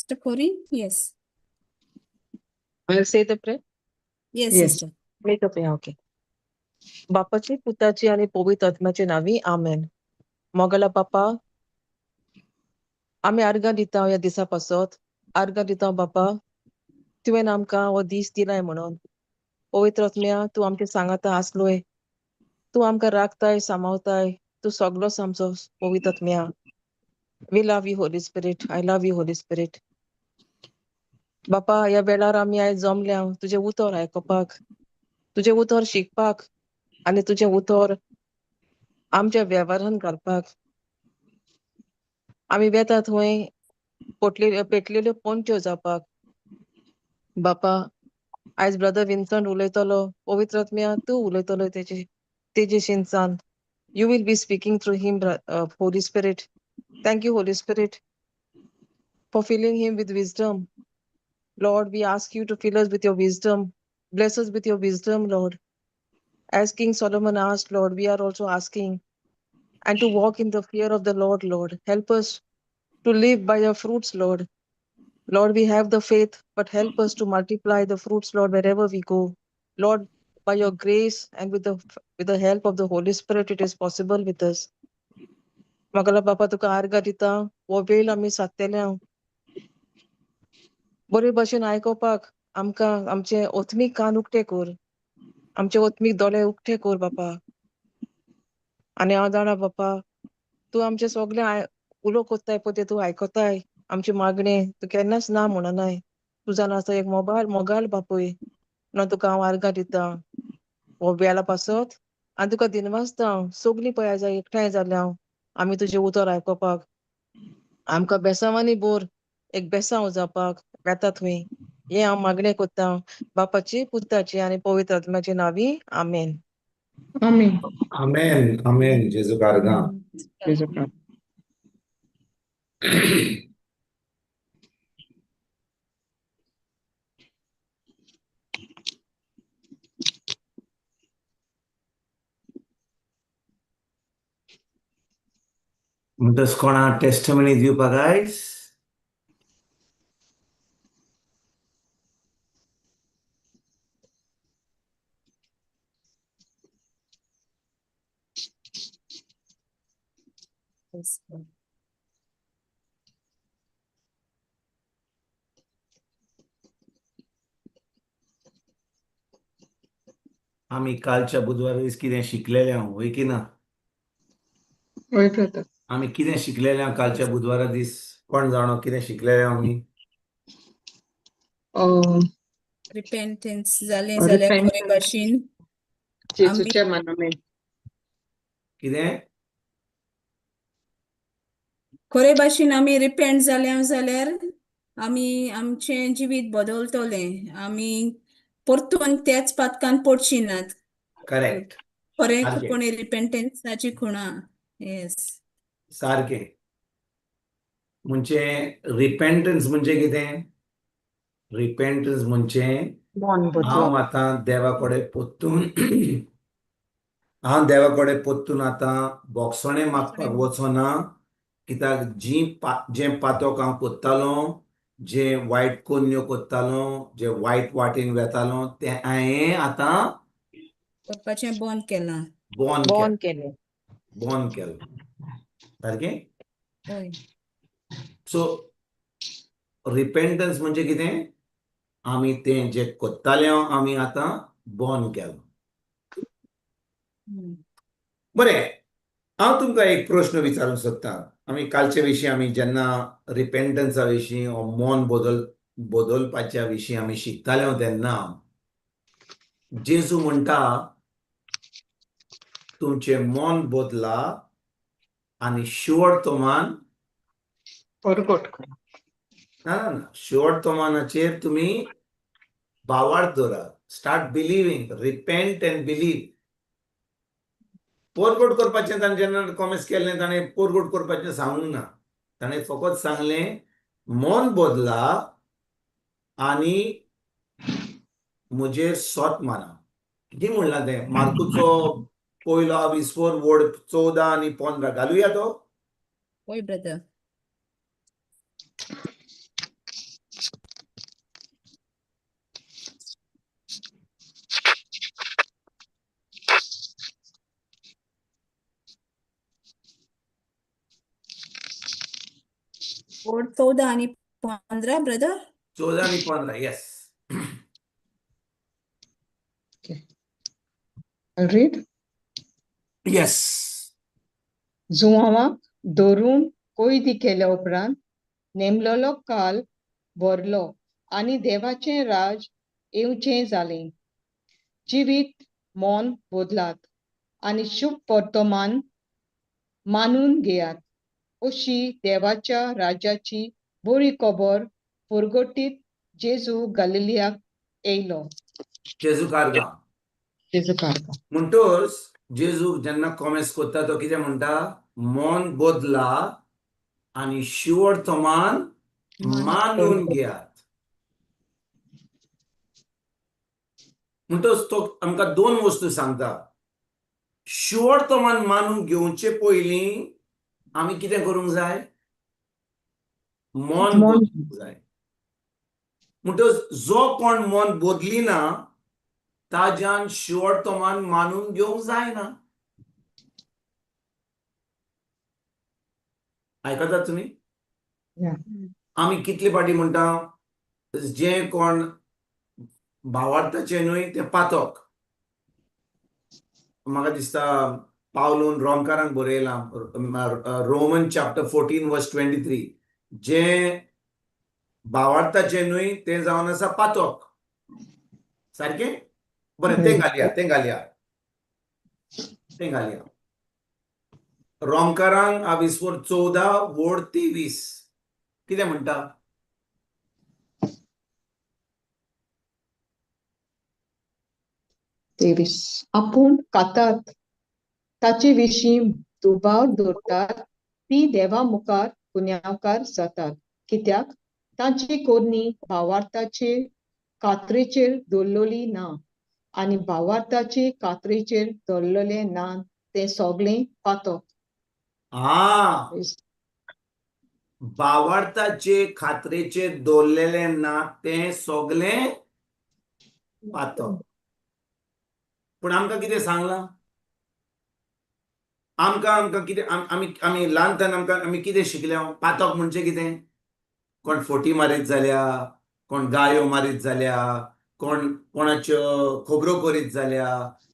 Sister Corinne? Yes. I'll say the prayer. Yes, Yes. sister. Make a prayer, okay. बापाची पुताची आणि पवित्र आत्म्याचे नावी आमेन. मोगाला बापा, आमी आर्गां दिता ह्या दिसा पासत. आर्गां दिता बापा, तुवें आमकां हो दीस दिलाय म्हणून. पवित्र आत्म्या, तूं आमचे सांगाता आसलोय, तूं आमकां राखताय, सांबाळताय, तूं सगळोच आमचो पवित्र आत्म्या. We love you, Holy Spirit. I love you, Holy Spirit. बापा, ह्या वेळार आमी आयज जमल्या तुजें उतर आयकुपाक, तुजें उतर शिकपाक आनी तुजें उतर आमच्या वेव्हारान घालपाक. आमी वेता थंय पोटले पेटलेल्यो पणट्यो जावपाक. बापा, आयज ब्रदर विन्संट उलयतलो, पवित्र आत्म्या तूं उलयतलो तेजे तेजे शिनसान. You will be speaking through him, Holy Spirit. Thank you, Holy Spirit, for filling him with wisdom. Lord, we ask you to fill us with your wisdom. Bless us with your wisdom, Lord. As King Solomon asked, Lord, we are also asking. And to walk in the fear of the Lord, Lord. Help us to live by your fruits, Lord. Lord, we have the faith, but help us to multiply the fruits, Lord, wherever we go. Lord, by your grace and with the help of the Holy Spirit, it is possible with us. मोगाला बापा, तुका आर्गां दिता. हो वेळ आमी सादतले बरे भशेन आयकुपाक. आमकां आमचे ओत्मीक कान उक्ते कर, आमचे ओत्मीक दोळे उक्ते कर बापा. आनी हांव जाणा बापा, तूं आमचे सगळे उलो कोत्ताय पळय ते तूं आयकताय. आमचे मागणे तूं केन्नाच ना म्हणनाय. तूं जाणा आसा एक मोबायल मोगाल बापूय म्हणून तुका हांव आर्गां दिता हो वेळा पासत आनी तुका दिनवासता. सगळीं पळय आयज एकठांय जाल्या आमी तुजें उतर आयकुपाक. आमकां बेसांवांनी बोर, एक बेसांव जावपाक वेता थंय, हें हांव मागणें कोत्ता. बापाची, पुताची आनी पवित्र आत्म्याचे नावी आमेन. आमेन. आमेन, आमेन. जेजू आर्गां. जेजू क्रायस्ट. म्हणटच कोणा टेस्टमनी दिवपाक आयज? Yes, Lord. आमी कालच्या बुधवारा दीस कितें शिकलेले हांव, वय की ना? वय ब्रदर. आमी कितें शिकलेले हांव कालच्या बुधवारा दीस? कोण जाणो कितें शिकलेले आमी? Repentance जालें जाल्यार खरे Repentance. भाशेन जेजूच्या मानाने. कितें? खरे भाशेन आमी रिपेंट जाल्या जाल्यार आमी आमचें जिवीत बदलतलें, आमी परतून त्याच पातकान पडची नात. करेक्ट. खरें. सारकें. कोणी रिपेंटन्साची खुणा, येस. सारकें. म्हणजे रिपेंटन्स म्हणजे कितें? रिपेंटन्स म्हणजे मन हांव बदलप. आतां देवा कडेन परतून, हांव देवा कडेन परतून आतां बोगसणें मागपाक वचना, कित्याक जी पा जें पातक हांव कोत्तालो, जें वायट कोन्न्यो कोत्तालो, जे वायट वाटेन वेतालो, तें हांवें आतां करपाचें बंद केलां. बंद केलें. बंद केलें. बंद केलें, सारकें. हय. सो रिपेंटन्स म्हणजे कितें? आमी तें जें कोत्ताले आमी आतां बंद केलां. बरें, हांव तुमकां एक प्रश्न विचारूंक सोदतां. आमी कालचे विशीं, आमी जेन्ना रिपेंटन्सा विशीं वो मन बदलपाच्या विशीं आमी शिकताले तेन्ना जेजू म्हणटा, तुमचें मन बदला आनी शुअर तोमान परगट करा. ना ना ना, शुअर तोमानाचेर तुमी भावार्थ दवरात. Start believing, repent and believe. पोरगोट करपाचें ताणें जेन्ना कॉमेस केल्लें, ताणें पोरगोट करपाचें सांगूंक ना. ताणें फकत सांगलें, मन बदला आनी म्हजेर सोत माना. कितें म्हणलां तें? मार्कुचो पयलो आविस्पोर वड 14 आनी 15 घालुया तो. हय ब्रदर. वड 14 आनी 15 ब्रदर. 14 आनी 15, येस. I'll read. Yes. जुवांवाक धरून कोयदी केल्या उपरांत नेमलेलो काल भरलो आनी देवाचें राज येवचें जालें. जिवीत मन बदलात आनी शुभ वर्तमान मानून घेयात अशी देवाच्या राज्याची बरी खबर परगटीत जेजू गालिलियाक येयलो. जेजू कारगा. जेजू कारगा. म्हणटोच जेजू जेन्ना कॉमेस कोत्ता तो कितें म्हणटा? मन बदला आनी शिवर्तमान मानून घेयात. म्हणटोच तो आमकां दोन वस्तू सांगता. शिवर्तमान मानून घेवचे पयलीं आमी कितें करूंक जाय? मन मन बदलूंक जाय. म्हणटच जो कोण मन बदलिना ताज्यान शिवर्तमान मानून घेवंक जायना. आयकतात तुमी? Yeah. आमी कितले फावटी म्हणटा जें कोण भावार्थाचें न्हय तें पातक. म्हाका दिसता पावलून रोमकारांक बरयलां, रोमन चॅप्टर 14 वर्स 23, जें भावार्थाचें न्हय तें जावन आसा पातक. सारकें? बरें, तें घालया, तें घालया, तें घालया. रोमकारांक आविस्वर 14 वोड 23 कितें म्हणटा? 23. आपूण खातात ताचे विशीं दुबाव दवरतात ती देवा मुखार गुन्यांवकार जातात, कित्याक तांची कोरणी भावार्थाचे कात्रेचेर दवरलेली ना आनी भावार्थाचे कात्रेचेर दवरलेलें ना तें सगळें पातक. आ भावार्थाचे खात्रेचेर दवरलेलें ना तें सगळें पातक. पूण आमकां कितें सांगलां? आमकां आमकां कितें आमी आमी ल्हानतान आमकां आमी कितें शिकल्या? पातक म्हणजे कितें? कोण फोटी मारीत जाल्या, कोण गायो मारीत जाल्या, कोण कोणाच्यो खबरो करीत जाल्या,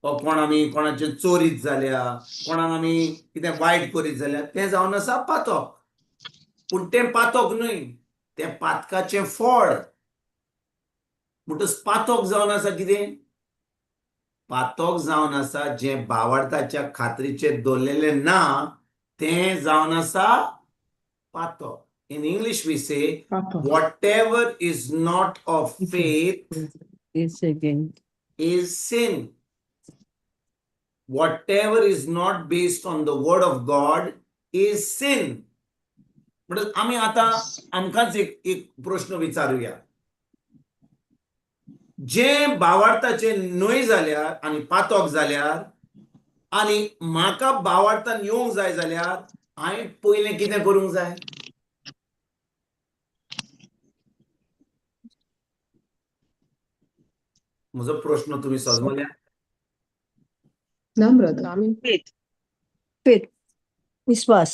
वा कोण आमी कोणाच्यो चोरीत जाल्या, कोणाक आमी कितें वायट करीत जाल्या, तें जावन आसा पातक. पूण तें पातक न्हय, तें पातकाचें फळ. म्हणटच पातक जावन आसा कितें? पातक जावन आसा जें भावार्थाच्या खात्रीचेर दवरलेलें ना तें जावन आसा पातक. In English we say, पातक. Whatever is not of faith Is again. is sin. Whatever is not based on the word of God is sin. म्हणजे आमी आतां आमकांच एक एक प्रश्न विचारुया. जें भावार्थाचें न्हय जाल्यार आनी पातक जाल्यार आनी म्हाका भावार्थान येवंक जाय जाल्यार हांवें पयलें कितें करूंक जाय? म्हजो प्रश्न तुमी सजमल्या? ना ब्रदर. आमी फेथ. फेथ. विश्वास.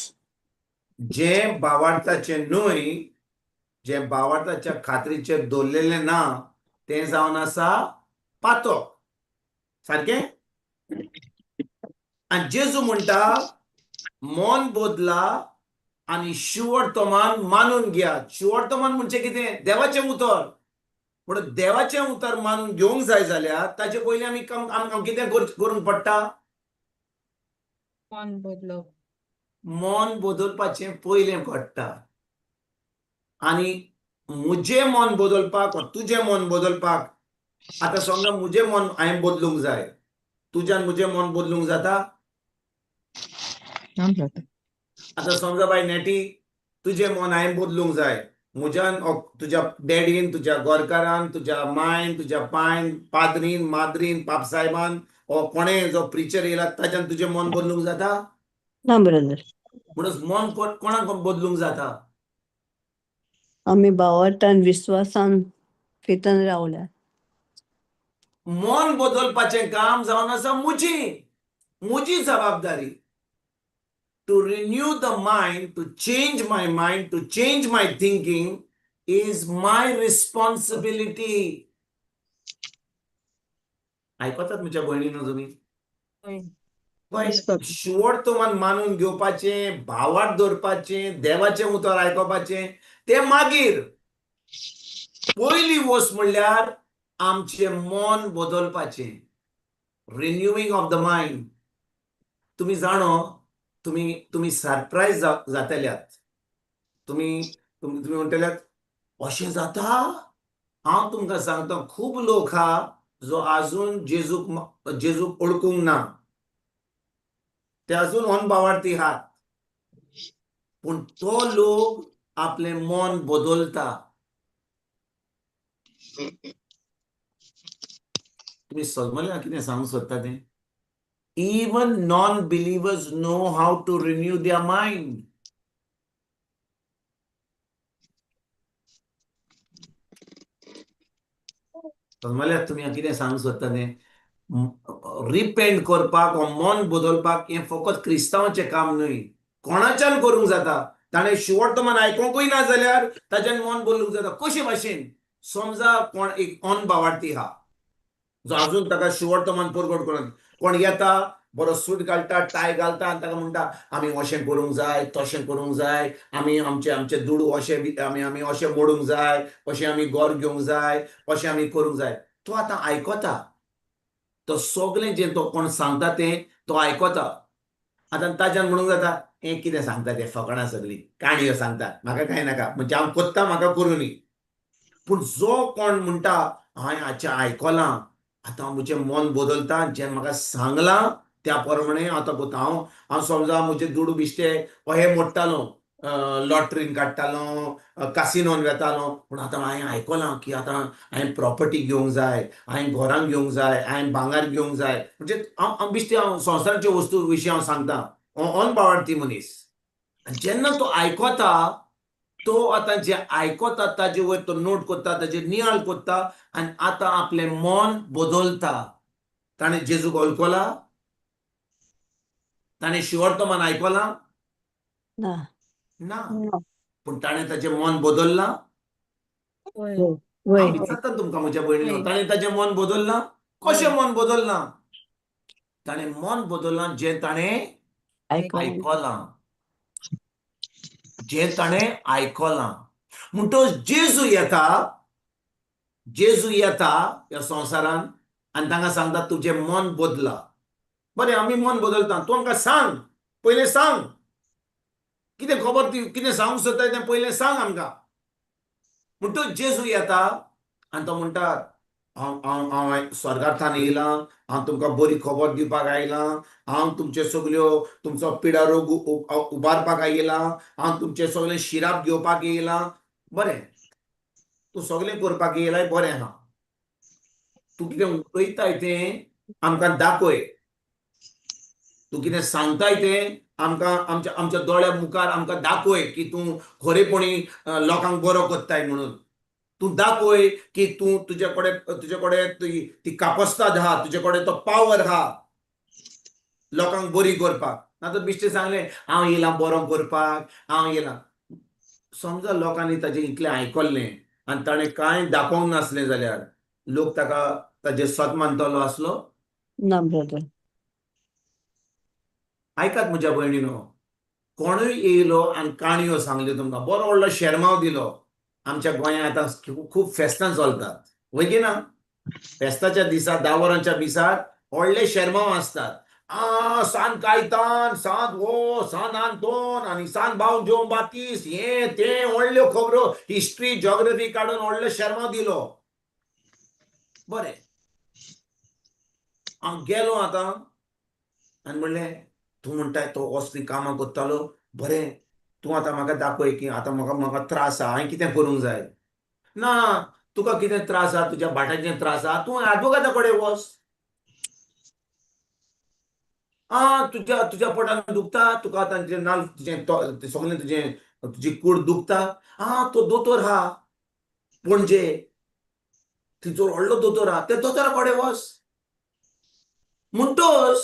जें भावार्थाचें न्हय, जें भावार्थाच्या खात्रीचेर दवरलेलें ना तें जावन आसा पातक. सारकें? आनी जेजू म्हणटा मन बदला आनी शिवर्तमान मानून घेयात. शिवर्तमान म्हणजे कितें? देवाचें उतर. पूण देवाचें उतर मानून घेवंक जाय जाल्यार ताचे पयलीं आमी आमकां कितें करूंक पडटा? मन बदलप. मन बदलपाचें पयलें पडटा. आनी म्हजें मन बदलपाक वा तुजें मन बदलपाक, आतां समजा म्हजें मन हांवें बदलूंक जाय, तुज्यान म्हजें मन बदलूंक जाता? ना ब्रदर. आतां समजा बाय नेटी, तुजें मन हांवें बदलूंक जाय, म्हज्यान तुज्या डॅडीन, तुज्या गोरकारान, तुज्या मायन, तुज्या पायन, पाद्रीन, माद्रीन, पापसाहेबान ओ कोणें जो प्रिचर येयला ताज्यान तुजें मन बदलूंक जाता? ना ब्रदर. म्हणून मन कोणाक बदलूंक जाता? आमी भावार्थान विश्वासान फेतान रावल्या. मन बदलपाचें काम जावन आसा म्हजी, म्हजी जबाबदारी. To renew the mind, to change my mind, to change my thinking is my responsibility. आयकतात म्हज्या भयणीनो तुमी? हय. पळय, Yes, बाबा. शिवोर्तमान मानून घेवपाचें, भावार्थ दवरपाचें, देवाचें उतर आयकोपाचें तें मागीर. पयली वस्त म्हणल्यार आमचें मन बदलपाचें, रिन्युईंग ऑफ the mind. तुमी जाणो, तुमी सरप्रायज जातल्यात. तुमी तुमी तुमी म्हणटल्यात, अशें जाता? हांव तुमकां सांगता, खूब लोक आहा जो आजून जेजूक ओळखूंक ना, ते अजून अनभावार्थी आहात, पूण तो लोक आपलें मन बदलता. तुमी समजले कितें सांगूंक सोदता तें? Even non believers know how to renew their mind. समजल्यात तुमी कितें सांगूंक सोदता तें? रिपेंट करपाक वा मन बदलपाक हें फकत क्रिस्तांवाचें काम न्हय, कोणाच्यान करूंक जाता. ताणें शिवर्तमान आयकोंकूय ना जाल्यार ताच्यान मन बदलूंक जाता. कशे भाशेन? समजा कोण एक अनभावार्थी आहा जो अजून ताका शिवर्तमान परगट करून, कोण येता, बरो सूट घालता, टाय घालता आनी ताका म्हणटा, आमी अशें करूंक जाय, तशें करूंक जाय, आमी आमचे आमचे दुडू अशे आमी अशें मोडूंक जाय, अशें आमी गोर घेवंक जाय, अशें आमी करूंक जाय. तो आतां आयकता, तो सगळें जें तो कोण सांगता तें तो आयकता. आतां ताच्यान म्हणूंक जाता, हें कितें सांगता तें फकणां सगळीं काणयो सांगता, म्हाका कांय नाका, म्हणजे हांव कोत्ता, म्हाका करूं न्ही. पूण जो कोण म्हणटा, हांवें हाचें आयकलां, आतां म्हजें मन बदलता, जें म्हाका सांगलां त्या प्रमाणे आतां कोत्ता. हांव समजा म्हजे दुडू बिश्टे हे मोडटालो, लॉटरीन काडटालो, कासिनोन वेतालो, पूण आतां हांवें आयकलां की आतां हांवें प्रॉपर्टी घेवंक जाय, हांवें घरांक घेवंक जाय, हांवें भांगर घेवंक जाय. म्हणजे हांव बिश्टे हांव संवसाराचे वस्तू विशीं हांव सांगता, अनभावार्थी मनीस. आनी जेन्ना तो आयकता, तो आतां जें आयकता ताजे वयर तो नोट करता, ताजेर नियाळ करता आनी आतां आपलें मन बदलता. ताणें जेजूक वळखला? ताणें शिवर्तमान आयकलां? ना. ना. ना. पूण ताणें ताचें मन बदललां. वय. वय. हांव विचारता तुमकां म्हज्या भयणीनो, वय. ताणें ताचें मन बदललां? कशें मन बदललां? ताणें मन बदललां जें ताणें आयकलां. आयकलां, जें ताणें आयकलां. म्हणटच जेजू येता, जेजू येता ह्या संवसारान आनी तांकां सांगता, तुजें मन बदला. बरें, आमी मन बदलता, तूं आमकां सांग, पयलें सांग कितें खबर, ती कितें सांगूंक सोदता तें पयलें सांग आमकां. म्हणटच जेजू येता आनी तो म्हणटा, हांव हांव हांव स्वर्गार्थान येयलां, हांव तुमकां बरी खबर दिवपाक आयलां, हांव तुमचे सगल्यो तुमचो पिडा रोग उबारपाक आयलां, हांव तुमचे सगळे शिराप घेवपाक येयलां. बरें, तूं सगळें करपाक येयलाय, बरें आहा, तूं कितें उलयताय तें आमकां दाखय, तूं कितें सांगताय तें आमकां आमच्या आमच्या दोळ्या मुखार आमकां दाखय की तूं खरेपणी लोकांक बरो करताय म्हणून. तूं दाखय की तूं तुजे कडेन ती कापस्ताद आहा, तुजे कडेन तो पावर आहा लोकांक बरी करपाक. ना तर बिश्टें सांगलें, हांव येयलां बरो करपाक, हांव येयलां. समजा लोकांनी ताजें इतलें आयकल्लें आनी ताणें कांय दाखोवंक नासलें जाल्यार लोक ताका ताजें सत मानतलो आसलो? ना ब्रदर. आयकात म्हज्या भयणीनो, कोणूय येयलो आनी काणयो सांगल्यो तुमकां, बरो व्हडलो शेरमांव दिलो. आमच्या गोंयांत आतां खूब फेस्तां चलतात, वय की ना? फेस्ताच्या दिसा 10 वरांच्या दिसार व्हडले शेरमांव आसतात. आ सान कायतान, सांत हो, सान आंतोन आनी सान भाव जों बातीस, हे ते व्हडल्यो खबरो, हिस्ट्री जॉग्रफी काडून व्हडलो शेरमांव दिलो. बरें, हांव गेलो आतां आनी म्हणलें, तूं म्हणटाय तो असलीं कामां करतालो, बरें, तूं आतां म्हाका दाखय की आतां म्हाका त्रास आहा, हांवें कितें करूंक जाय? ना, तुका कितें त्रास आहा, तुज्या भाटाचें त्रास आहा, तूं आदवोगादा कडेन वच. आ तुज्या तुज्या पोटान दुखता, तुका आतां तुजें नाल तुजें सगळें तुजें तुजी कूड दुखता, आ तो दोतोर आहा पणजे, थंयसर व्हडलो दोतोर आहा, त्या दोतोरा कडेन वच. म्हणटच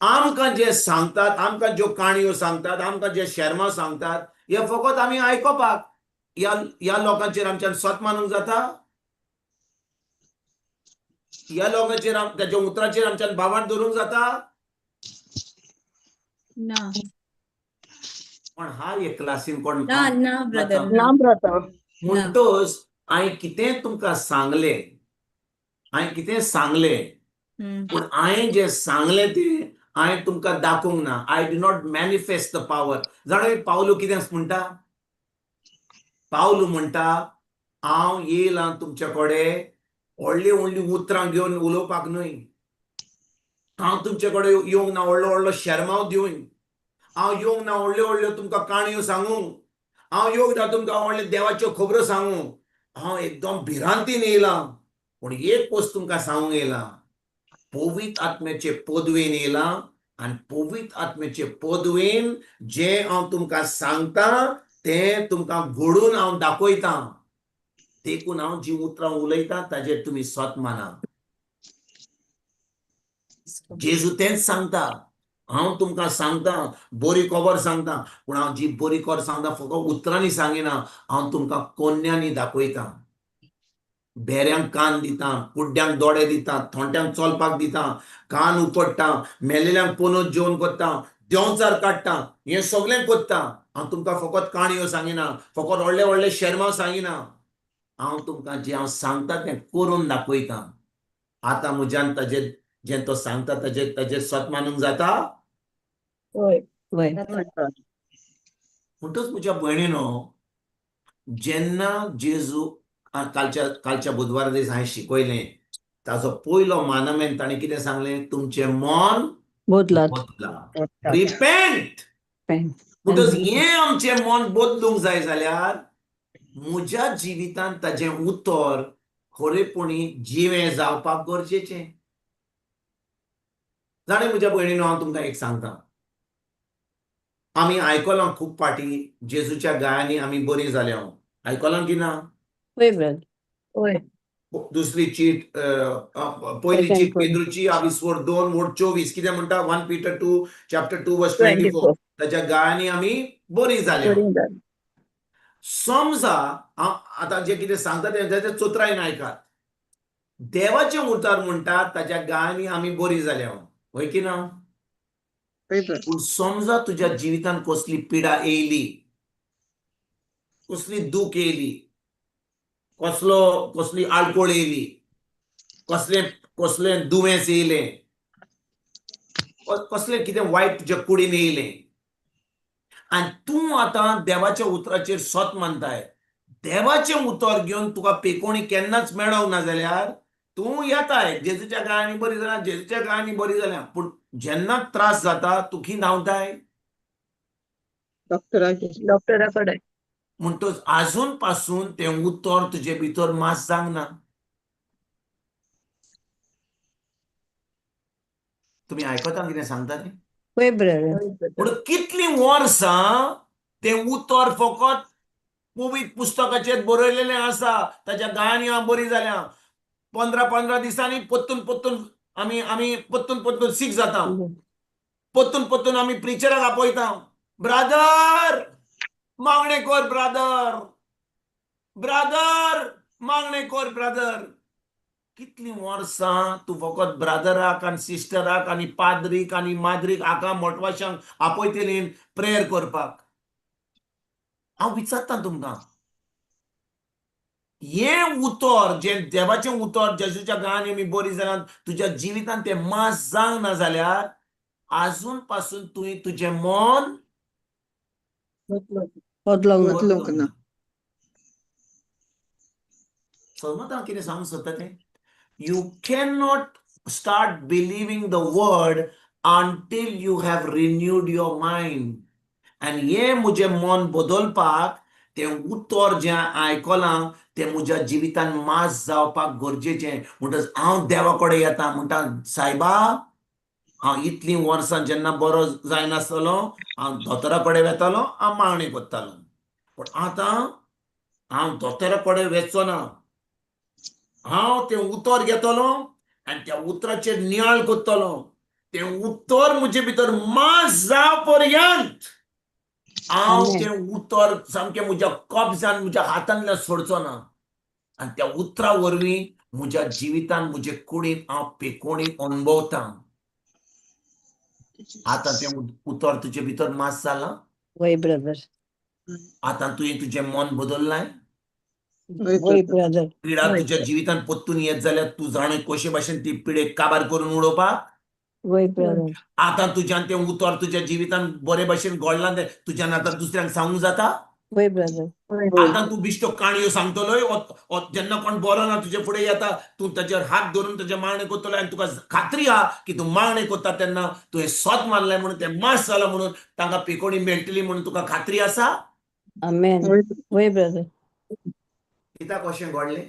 आमकां जे सांगतात, आमकां ज्यो काणयो सांगतात, आमकां जे शेर्मांव सांगतात, हे फकत आमी आयकोपाक. ह्या ह्या लोकांचेर आमच्यान सत मानूंक जाता? ह्या लोकांचेर, ताच्या उतराचेर आमच्यान भावार्थ धरूंक जाता? ना. पण हा एक क्लासीन कोण ना ना ब्रदर. ना ब्रदर. म्हणटोच हांवें कितें तुमकां सांगलें, हांवें कितें सांगलें, पूण हांवें जें सांगलें तें हांवें तुमकां दाखोवंक ना. I do not manifest the power. जाणा पावलू कितें म्हणटा? पावलू म्हणटा, हांव येयलां तुमचे कडेन व्हडलीं व्हडलीं उतरां घेवन उलोवपाक न्हय. हांव तुमचे कडेन येवंक ना व्हडलो व्हडलो शेर्मांव दिवन. हांव येवंक ना व्हडल्यो व्हडल्यो तुमकां काणयो सांगूंक. हांव येवंक ना तुमकां व्हडले देवाच्यो खबरो सांगूंक. हांव एकदम भिरांतीन येयलां, पूण एक वस्त तुमकां सांगूंक येयलां, पवित्र आत्म्याचे पदवेन येयलां आनी पवित्र आत्म्याचे पदवेन जें हांव तुमकां सांगता तें तुमकां घडून हांव दाखयतां. देखून हांव जीं उतरां उलयतां ताजेर तुमी सत माना. जेजू तेंच सांगता, हांव तुमकां सांगता बरी खबर सांगता, पूण हांव जी बरी खबर सांगता फकत उतरांनी सांगिना, हांव तुमकां कोन्यांनी दाखयतां. बेऱ्यांक कान दिता, कुड्ड्यांक दोळे दिता, थोंट्यांक चलपाक दिता, कान उपडटा, मेलेल्यांक पोनोत जेवण करता, देंवचार काडटा, हें सगळें करता. हांव तुमकां फकत काणयो सांगिना, फकत व्हडले व्हडले शेर्मांव सांगिना, हांव तुमकां जें हांव सांगता तें करून दाखयतां. आतां म्हज्यान ताजेर जें तो सांगता ताजेर ताजेर सत मानूंक जाता? वय. वय. म्हणटच म्हज्या भयणीनो, जेन्ना जेजू कालच्या कालच्या बुधवारा दीस हांवें शिकयलें, ताजो पयलो मानमेन ताणें कितें सांगलें? तुमचें मन बदलात. बदला, रिपेंट. म्हणटच हें आमचें मन बदलूंक जाय जाल्यार म्हज्या जिवितांत ताजें उतर खरेपणी जिवें जावपाक गरजेचें. जाणें म्हज्या भयणीनो, हांव तुमकां एक सांगता, आमी आयकलां खूब फाटी जेजूच्या गायांनी आमी बरीं जाल्या. आयकलां की ना? वय ब्रदर. वय. दुसरी चीट, पयली चीट पेद्रूची, आवीस वर 2 वोर 24 कितें म्हणटा? 1 Peter 2 chapter 2 verse 24. ताच्या गायांनी आमी बरीं जाल्या. समजा हांव आतां जें कितें सांगता तें ताच्या चतुरायेन आयकात. देवाचें उतर म्हणटा ताच्या गायांनी आमी बरीं जाल्या, हय की ना? पूण समजा तुज्या जिवितांत कसली पिडा येयली, कसली दूख येयली, कसलो कसली आडकोळ येयली, कसलें कसलें दुयेंस येयलें, कसलें कितें वायट तुज्या कुडीन येयलें, आनी तूं आतां देवाच्या उतराचेर सत मानताय, देवाचें उतर घेवन तुका पेकोणी केन्नाच मेळोंक ना जाल्यार तूं येताय जेजूच्या गायांनी बरी जाल्या, जेजूच्या गायांनी बरी जाल्या, पूण जेन्ना त्रास जाता तूं खंय धांवताय? डॉक्टरा कडेन. म्हणटच आजून पासून तें उतर तुजे भितर मास जावंक ना. तुमी आयकता कितें सांगता तें? वय ब्रदर. पूण कितलीं वर्सां तें उतर फकत पवित्र पुस्तकाचेर बरयलेलें आसा, ताच्या गायांनी हांव बरी जाल्या, 15 15 दिसांनी परतून परतून आमी आमी परतून परतून सीक जाता, परतून परतून आमी प्रिचराक आपयता, ब्रादर मागणें कर, ब्रादर ब्रादर मागणें कर ब्रादर. कितलीं वर्सां तूं फकत ब्रादराक आनी सिस्टराक आनी पाद्रीक आनी माद्रीक हाका मोटवाशांक आपयतली प्रेयर करपाक? हांव विचारतां तुमकां, हें उतर जें देवाचें उतर जेजूच्या गांवांनी आमी बरी जाल्यार तुज्या जिवितांत तें मास जावंक ना जाल्यार आजून पासून तुवें तुजें मन बदलोंक ना. बदलूंक ना. समज हांव कितें सांगूंक सोदता तें? You cannot start believing the word until you have renewed your mind. आनी हें म्हजें मन बदलपाक तें उतर जें आयकलां तें म्हज्या जिवितांत मास जावपाक गरजेचें. म्हणटच हांव देवा कडेन येता, म्हणटा, सायबा, हांव इतलीं वर्सां जेन्ना बरो जायनासतलो हांव दोतोरा कडेन वेतालो, हांव मागणी करतालो, पूण आतां हांव दोतोरा कडेन वचचो ना. हांव तें उतर घेतलो आनी त्या उतराचेर नियाळ करतलो. तें उतर म्हजे भितर मांस जाव पर्यंत हांव आमेन. तें उतर सामकें म्हज्या कब्जान म्हज्या हातांतल्यान सोडचो ना. आनी त्या उतरा वरवीं म्हज्या जिवितान म्हजे कुडीन हांव पेकोणी अणभवतां. आतां तें उतर तुजे भितर मांस जालां. वय ब्रदर. आतां तुवें तुजें मन बदल्लां. वय ब्रदर. पिडा वय. तुज्या जिवितान परतून येत जाल्यार तूं जाणा कशे भाशेन ती पिडेक काबार करून उडोवपाक. वय ब्रदर. आतां तुज्यान तें उतर तुज्या जिवितान बरे भाशेन घडलां तें तुज्यान आतां दुसऱ्यांक सांगूंक जाता. वय ब्रदर. आतां तूं बिश्टो काणयो सांगतलोय. जेन्ना कोण बरो ना तुजे फुडें येता तूं ताचेर हात धरून ताजें मागणें करतलो आनी तुका खात्री आहा की तूं मागणें करता तेन्ना तुवें सत मारलें म्हणून तें मास जालां म्हणून तांकां पिकोणी मेळटली म्हणून तुका खात्री आसा. आमेन. वय ब्रदर. कित्याक अशें घडलें?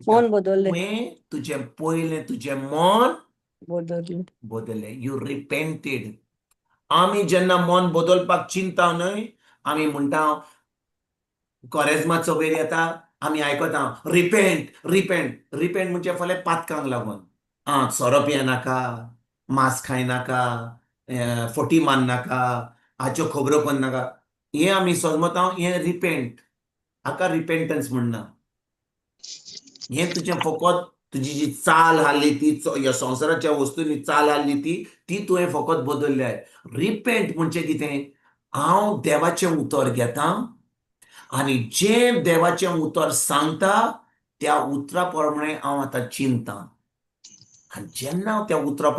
मन बदललें. तुवें तुजें पयलें तुजें मन बदललें. बदललें. You repented. आमी जेन्ना मन बदलपाक चिंता न्हय, आमी म्हणटा कोरेज्माचो वेळ येता आमी आयकता रिपेंट रिपेंट रिपेंट म्हणजे फाल्यां पातकांक लागून आं सोरो पियेनाका, मांस खायनाका, फटी मारनाका, हाच्यो खबरो करनाका, हें आमी समजता हें रिपेंट. हाका रिपेंटन्स म्हणना. हें तुजें फकत तुजी जी चाल आहली ती ह्या संवसाराच्या वस्तूंनी चाल आहली ती ती तुवें फकत बदलल्या. रिपेंट म्हणजे कितें? हांव देवाचें उतर घेता आनी जें देवाचें उतर सांगता त्या उतरा प्रमाणे हांव आतां चिंतता. आनी जेन्ना हांव त्या उतरा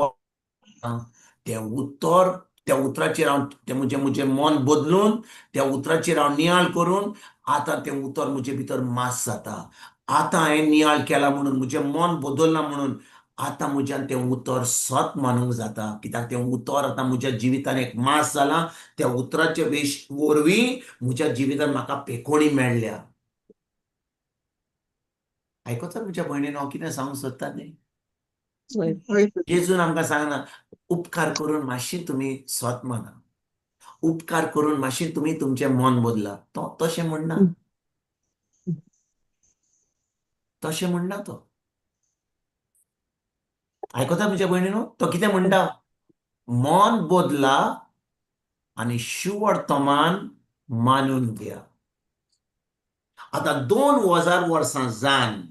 तें उतर त्या उतराचेर हांव तें म्हजें म्हजें मन बदलून त्या उतराचेर हांव नियाळ करून आतां तें उतर म्हजे भितर मास जाता. आतां हांवें नियाळ केला म्हणून म्हजें मन बदललां म्हणून आतां म्हज्यान तें उतर सत मानूंक जाता. कित्याक तें उतर आतां म्हज्या जिवितान एक मास जालां. त्या उतराचे वेश वरवीं म्हज्या जिवितान म्हाका पेकोणी मेळ्ळ्या. आयकता म्हज्या भयणीन हांव कितें सांगूंक सोदता तें? जेजून आमकां सांगना उपकार करून मातशी तुमी सत माना, उपकार करून मातशी तुमी तुमचें मन बदला. तो तशें म्हणना, तशें म्हणना तो. आयकता म्हज्या भयणीनो? तो कितें म्हणटा? मन बदला आनी शुवर्तमान मानून घ्या. आतां 2000 वर्सां जावन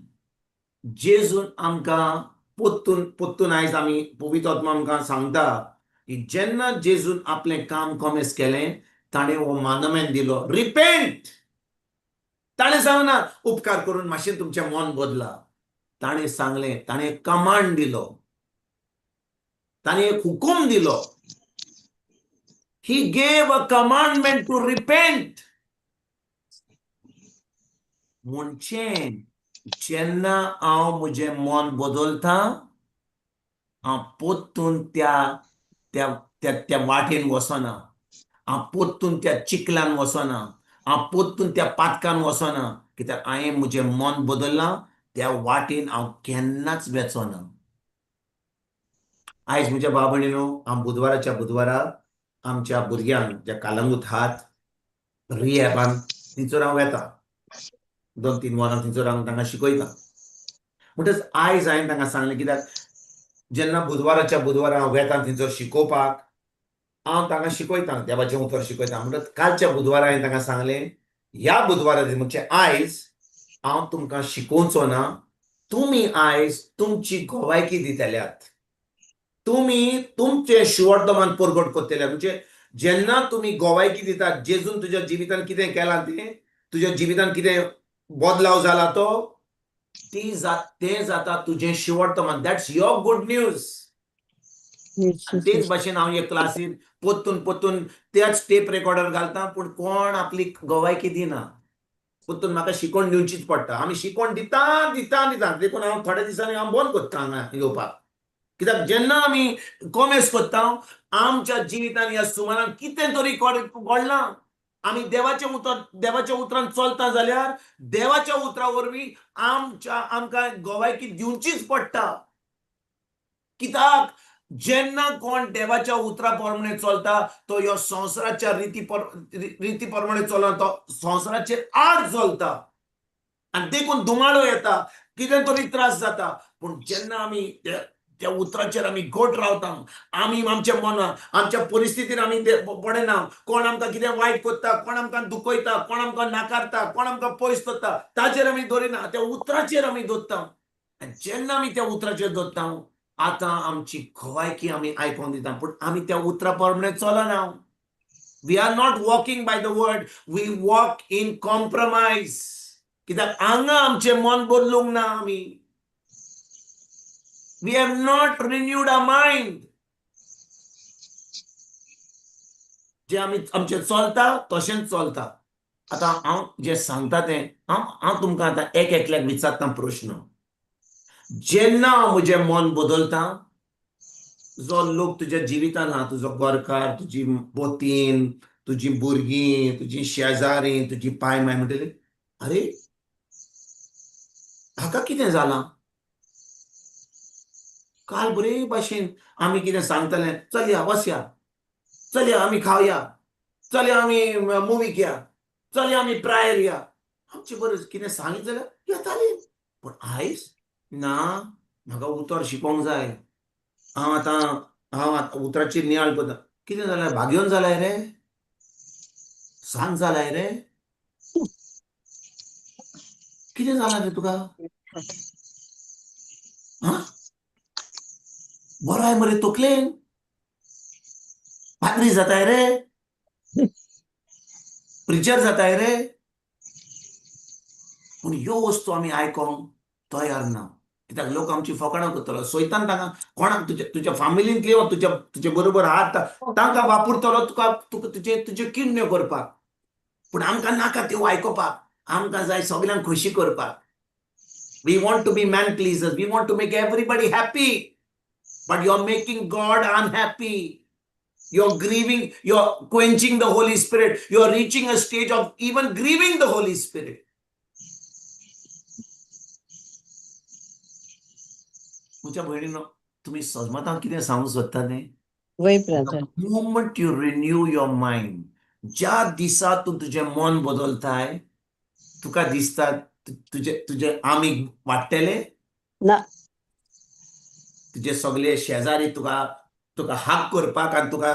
जेजून आमकां पोत्तून पोत्तून आयज आमी पवित्र आत्मा आमकां सांगता की जेन्ना जेजून आपलें काम कॉमेस केलें ताणें हो मानमेन दिलो रिपेंट. ताणें सांगना उपकार करून मातशें तुमचें मन बदला. ताणें सांगलें, ताणें कमांड दिलो, ताणें एक हुकूम दिलो. He gave a commandment to repent. म्हणजे जेन्ना हांव म्हजें मन बदलता हांव पोत्तून त्या त्या त्या त्या वाटेन वचना, हांव पोत्तून त्या चिखलान वचना, हांव पोत्तून त्या पातकान वचना. कित्याक हांवें म्हजें मन बदल्लां त्या वाटेन हांव केन्नाच वेचो ना. आयज म्हज्या भाव भयणीनो, हांव बुधवाराच्या बुधवारा आमच्या भुरग्यांक ज्या कालंगूत हात रिहॅबान थंयसर हांव वेता. 2-3 वरां थंयसर हांव तांकां शिकयता. म्हणटच आयज हांवें तांकां सांगलें कित्याक जेन्ना बुधवाराच्या बुधवारा हांव वेता थंयसर शिकोवपाक हांव तांकां शिकयता, देवाचें उतर शिकयता. म्हणटच कालच्या बुधवारा हांवें तांकां सांगलें ह्या बुधवारा म्हणजे आयज हांव तुमकां शिकोवचो ना. तुमी आयज तुमची गोवायकी दितल्यात, तुमी तुमचें शुवर्तमान परगट करतले. म्हणजे जेन्ना तुमी गोवायकी दितात जेजून तुज्या जिवितान कितें केलां तें, तुज्या जिवितान कितें बदलाव जाला तो, ती तें जाता तुजें शुवर्तमान. That's your good news. तेच भाशेन हांव हे क्लासीन पोत्तून पोत्तून त्याच टेप रेकॉर्डर घालता, पूण कोण आपली गोवायकी दिना. पोत्तून म्हाका शिकोवन दिवचीच पडटा. आमी शिकोवन दिता दिता दिता देखून हांव थोड्या दिसांनी हांव बंद करता हांगा येवपाक. कित्याक जेन्ना आमी कॉमेस करता आमच्या जिवितान ह्या सुमारान कितें तरी घडलां. आमी देवाचें उतर देवाच्या उतरान चलता जाल्यार देवाच्या उतरा वरवीं आमच्या आमकां गोवायकी दिवचीच पडटा. कित्याक जेन्ना कोण देवाच्या उतरा प्रमाणे चलता तो ह्या संवसाराच्या रिती प्रमाणे चलना, तो संवसाराचेर आड चलता आनी देखून धुमाळो येता, कितें तरी त्रास जाता. पूण जेन्ना आमी त्या उतराचेर आमी घट रावता. आमी आमच्या मनान आमच्या परिस्थितीन आमी पडना. कोण आमकां कितें वायट करता, कोण आमकां दुखयता, कोण आमकां नाकारता, कोण आमकां पयस दवरता, ताचेर आमी दवरिना. त्या उतराचेर आमी दवरता. आनी जेन्ना आमी त्या उतराचेर दवरता, आतां आमची खवायकी आमी आयकोन दिता, पूण आमी त्या उतरा प्रमाणे चलना. We are not walking by the word, we walk in compromise. कित्याक हांगा आमचें मन बदलूंक ना आमी. We have not renewed our mind. जे आमी आमचें चलता तशेंच चलता. आतां हांव जें सांगता तें हांव तुमकां आतां एक एकल्याक विचारता प्रश्न. जेन्ना हांव म्हजें मन बदलता, जो लोक तुज्या जिवितान आहा, तुजो घरकार, तुजी बोतीन, तुजी भुरगीं, तुजी शेजारी, तुजी पाय माय म्हणटली, अरे हाका कितें जालां? काल बरे भाशेन आमी कितें सांगताले, चलया वसया, चलया आमी खावया, चलया आमी मुवीक या, चलया आमी प्रायर या, आमचे बरें कितें सांगीत जाल्यार येताली. पूण आयज ना, म्हाका उतर शिकोंक जाय. हांव आतां उतराचेर नियाळ करता. कितें जालें? भाग्योन जालाय रे, सांज जालाय रे, कितें जालां रे तुका? आं, बरो आहाय मरे तकलेन, पाद्री जाताय रे, प्रिचर जाताय रे. पूण ह्यो वस्तू आमी आयकोंक तयार ना. कित्याक लोक आमची फकाणां करतलो. सोयतान तांकां कोणाक तुज्या तुज्या फामिलींतली वा तुज्या तुजे बरोबर आहात तांकां वापरतलो तुका तुका तुजे तुज्यो किण्ण्यो करपाक. पूण आमकां नाका त्यो आयकोपाक. आमकां जाय सगल्यांक खोशी करपाक. We want to be man pleasers. We want to make everybody happy. But you are making God unhappy. You're grieving, you're quenching the Holy Spirit. You're reaching a stage of even grieving the Holy Spirit. म्हज्या भयणीनो, तुमी सजमतां कितें सांगूंक सोदता तें? वय brother. The moment you renew your mind, ज्या दिसा तूं तुजें मन बदलताय, तुका दिसता तुजे तुजे आमीग वाडटले ना. तुजे सगळे शेजारी तुका तुका हाक करपाक आनी तुका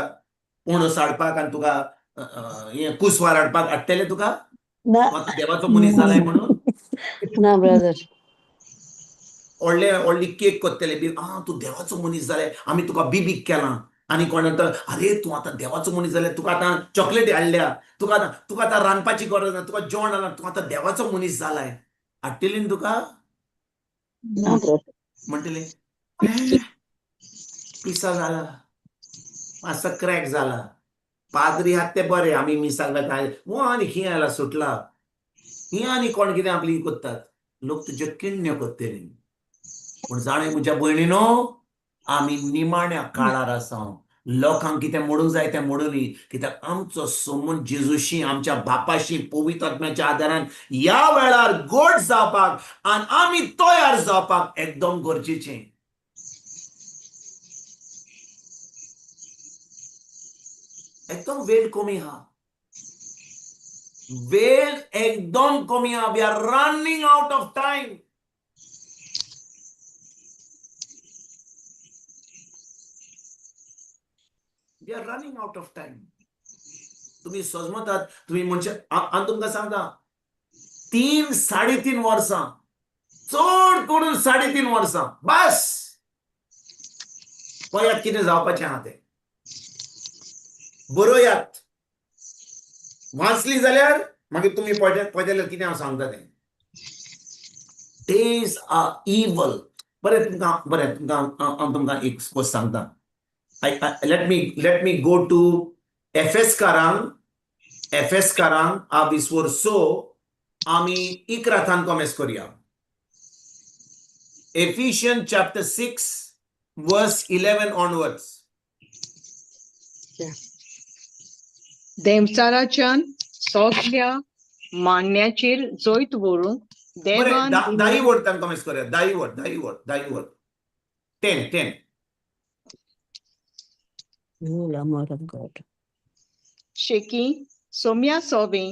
उणस हाडपाक आनी तुका हें कुसवार हाडपाक हाडटले तुका? ना. तूं देवाचो मनीस जालाय म्हणून? ना ब्रदर. व्हडले व्हडली केक करतले बी, आं तूं देवाचो मनीस जाले, आमी तुका बिबीक केलां. आनी कोण म्हणटा, अरे तूं आतां देवाचो मनीस जाले, तुका आतां चॉकलेटी हाडल्या, तुका आतां रांदपाची गरज ना, तुका जेवण हाडलां, तूं आतां देवाचो मनीस जालाय. हाडटली न्ही तुका? ना ब्रदर. म्हणटले पिसा जाला, मातसो क्रॅक जाला. पाद्री आहात ते बरे, आमी मिसाक वता, वो आनी खंय आयला सुटला, ही आनी कोण कितें आपली करतात. लोक तुज्यो किण्ण्यो करतली. पूण जाणें म्हज्या भयणीनो, आमी निमाण्या काळार आसा. लोकांक कितें मोडूंक जाय तें मोडुनी. कित्याक आमचो समून जेजूशी, आमच्या बापाशी, पवित्र आत्म्याच्या आदारान ह्या वेळार गोड जावपाक आनी आमी तयार जावपाक एकदम गरजेचें. एकदम वेळ कमी आहा, वेळ एकदम कमी आहा. We are running out of time. We are running out of time. तुम्ही सजमतात, तुम्ही म्हणजे हांव तुमकां सांगता, 3-3.5 वर्सां, चड करून 3.5 वर्सां बस. पळयात कितें जावपाचें आहा तें. बरोयात, वाचली जाल्यार मागीर तुमी पळयतले कितें हांव सांगता तें. Days are evil. बरें तुमकां हांव तुमकां एक वस्त सांगता. Let me go to एफेसकारांक आविस्वर 6 आमी 11 थान कॉमेस करुया. Ephesians chapter 6 verse 11 onwards. देंवचाराच्यान सगल्या मान्याचेर जैत व्हरूंक देवान दाई वर्ड तांकां कॉमेस करुया. दाई वर्ड 10. Lamb of God. शेकी सोम्या सोवे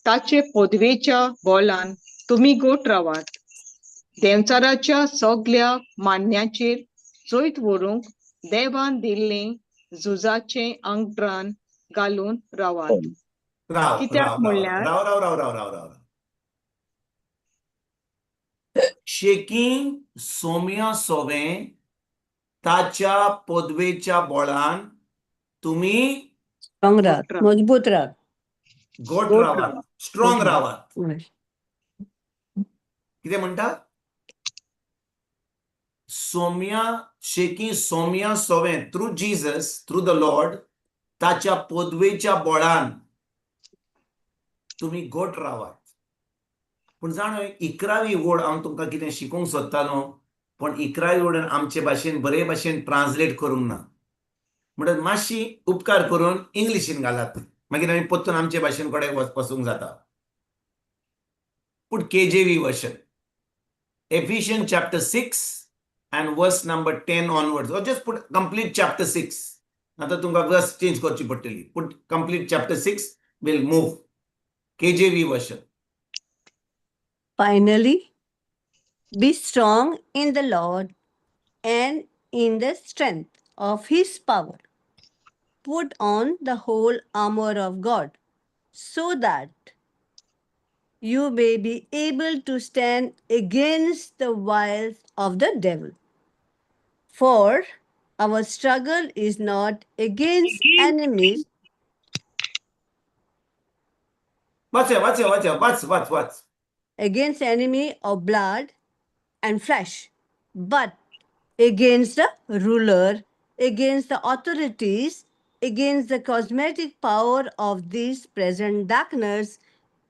ताचे पदवेच्या बोलान तुमी गोट रावात. देंवचाराच्या सगल्या मान्याचेर जैत व्हरूंक देवान दिल्लें झुजाचें आंगत्रान घालून रावात. राव कित्याक राव राव म्हणल्यार राव राव राव राव राव राव शेकी सोम्या सोवें ताच्या पदवेच्या बळान तुमी स्ट्रॉंग राहत, गोट राव. मजबूत राहत. गोट गोट रावात, रावात. स्ट्रॉंग गोट रावात. वय. कितें म्हणटा? सोम्या शेकी Saumya सोवें through Jesus, through the Lord, ताच्या पदवेच्या बळान तुमी गोट रावात. पूण जाणो, 11वी ओळ हांव तुमकां कितें शिकोवंक सोदतालो, पूण 11वी ओळान आमचे भाशेन बरे भाशेन ट्रान्सलेट करूंक ना, म्हणटच मातशी उपकार करून इंग्लिशीन घालात, मागीर आमी परतून आमचे भाशेन कडेन वचूंक जाता. Put KJV version, Ephesians chapter 6 and verse number 10 onwards, or just put complete chapter 6. आता तुमकां verse change करची पडटली. Put complete chapter 6, we'll move. KJV version. Finally, be strong in the Lord and in the strength of his power. Put on the whole armor of God, so that you may be able to stand against the wiles of the devil. For our struggle is not against enemies, वाचया वाचया वाचया, वाच वाच वाच. Against enemy of blood and flesh, but against the ruler, against the authorities, against the cosmetic power of this present darkness,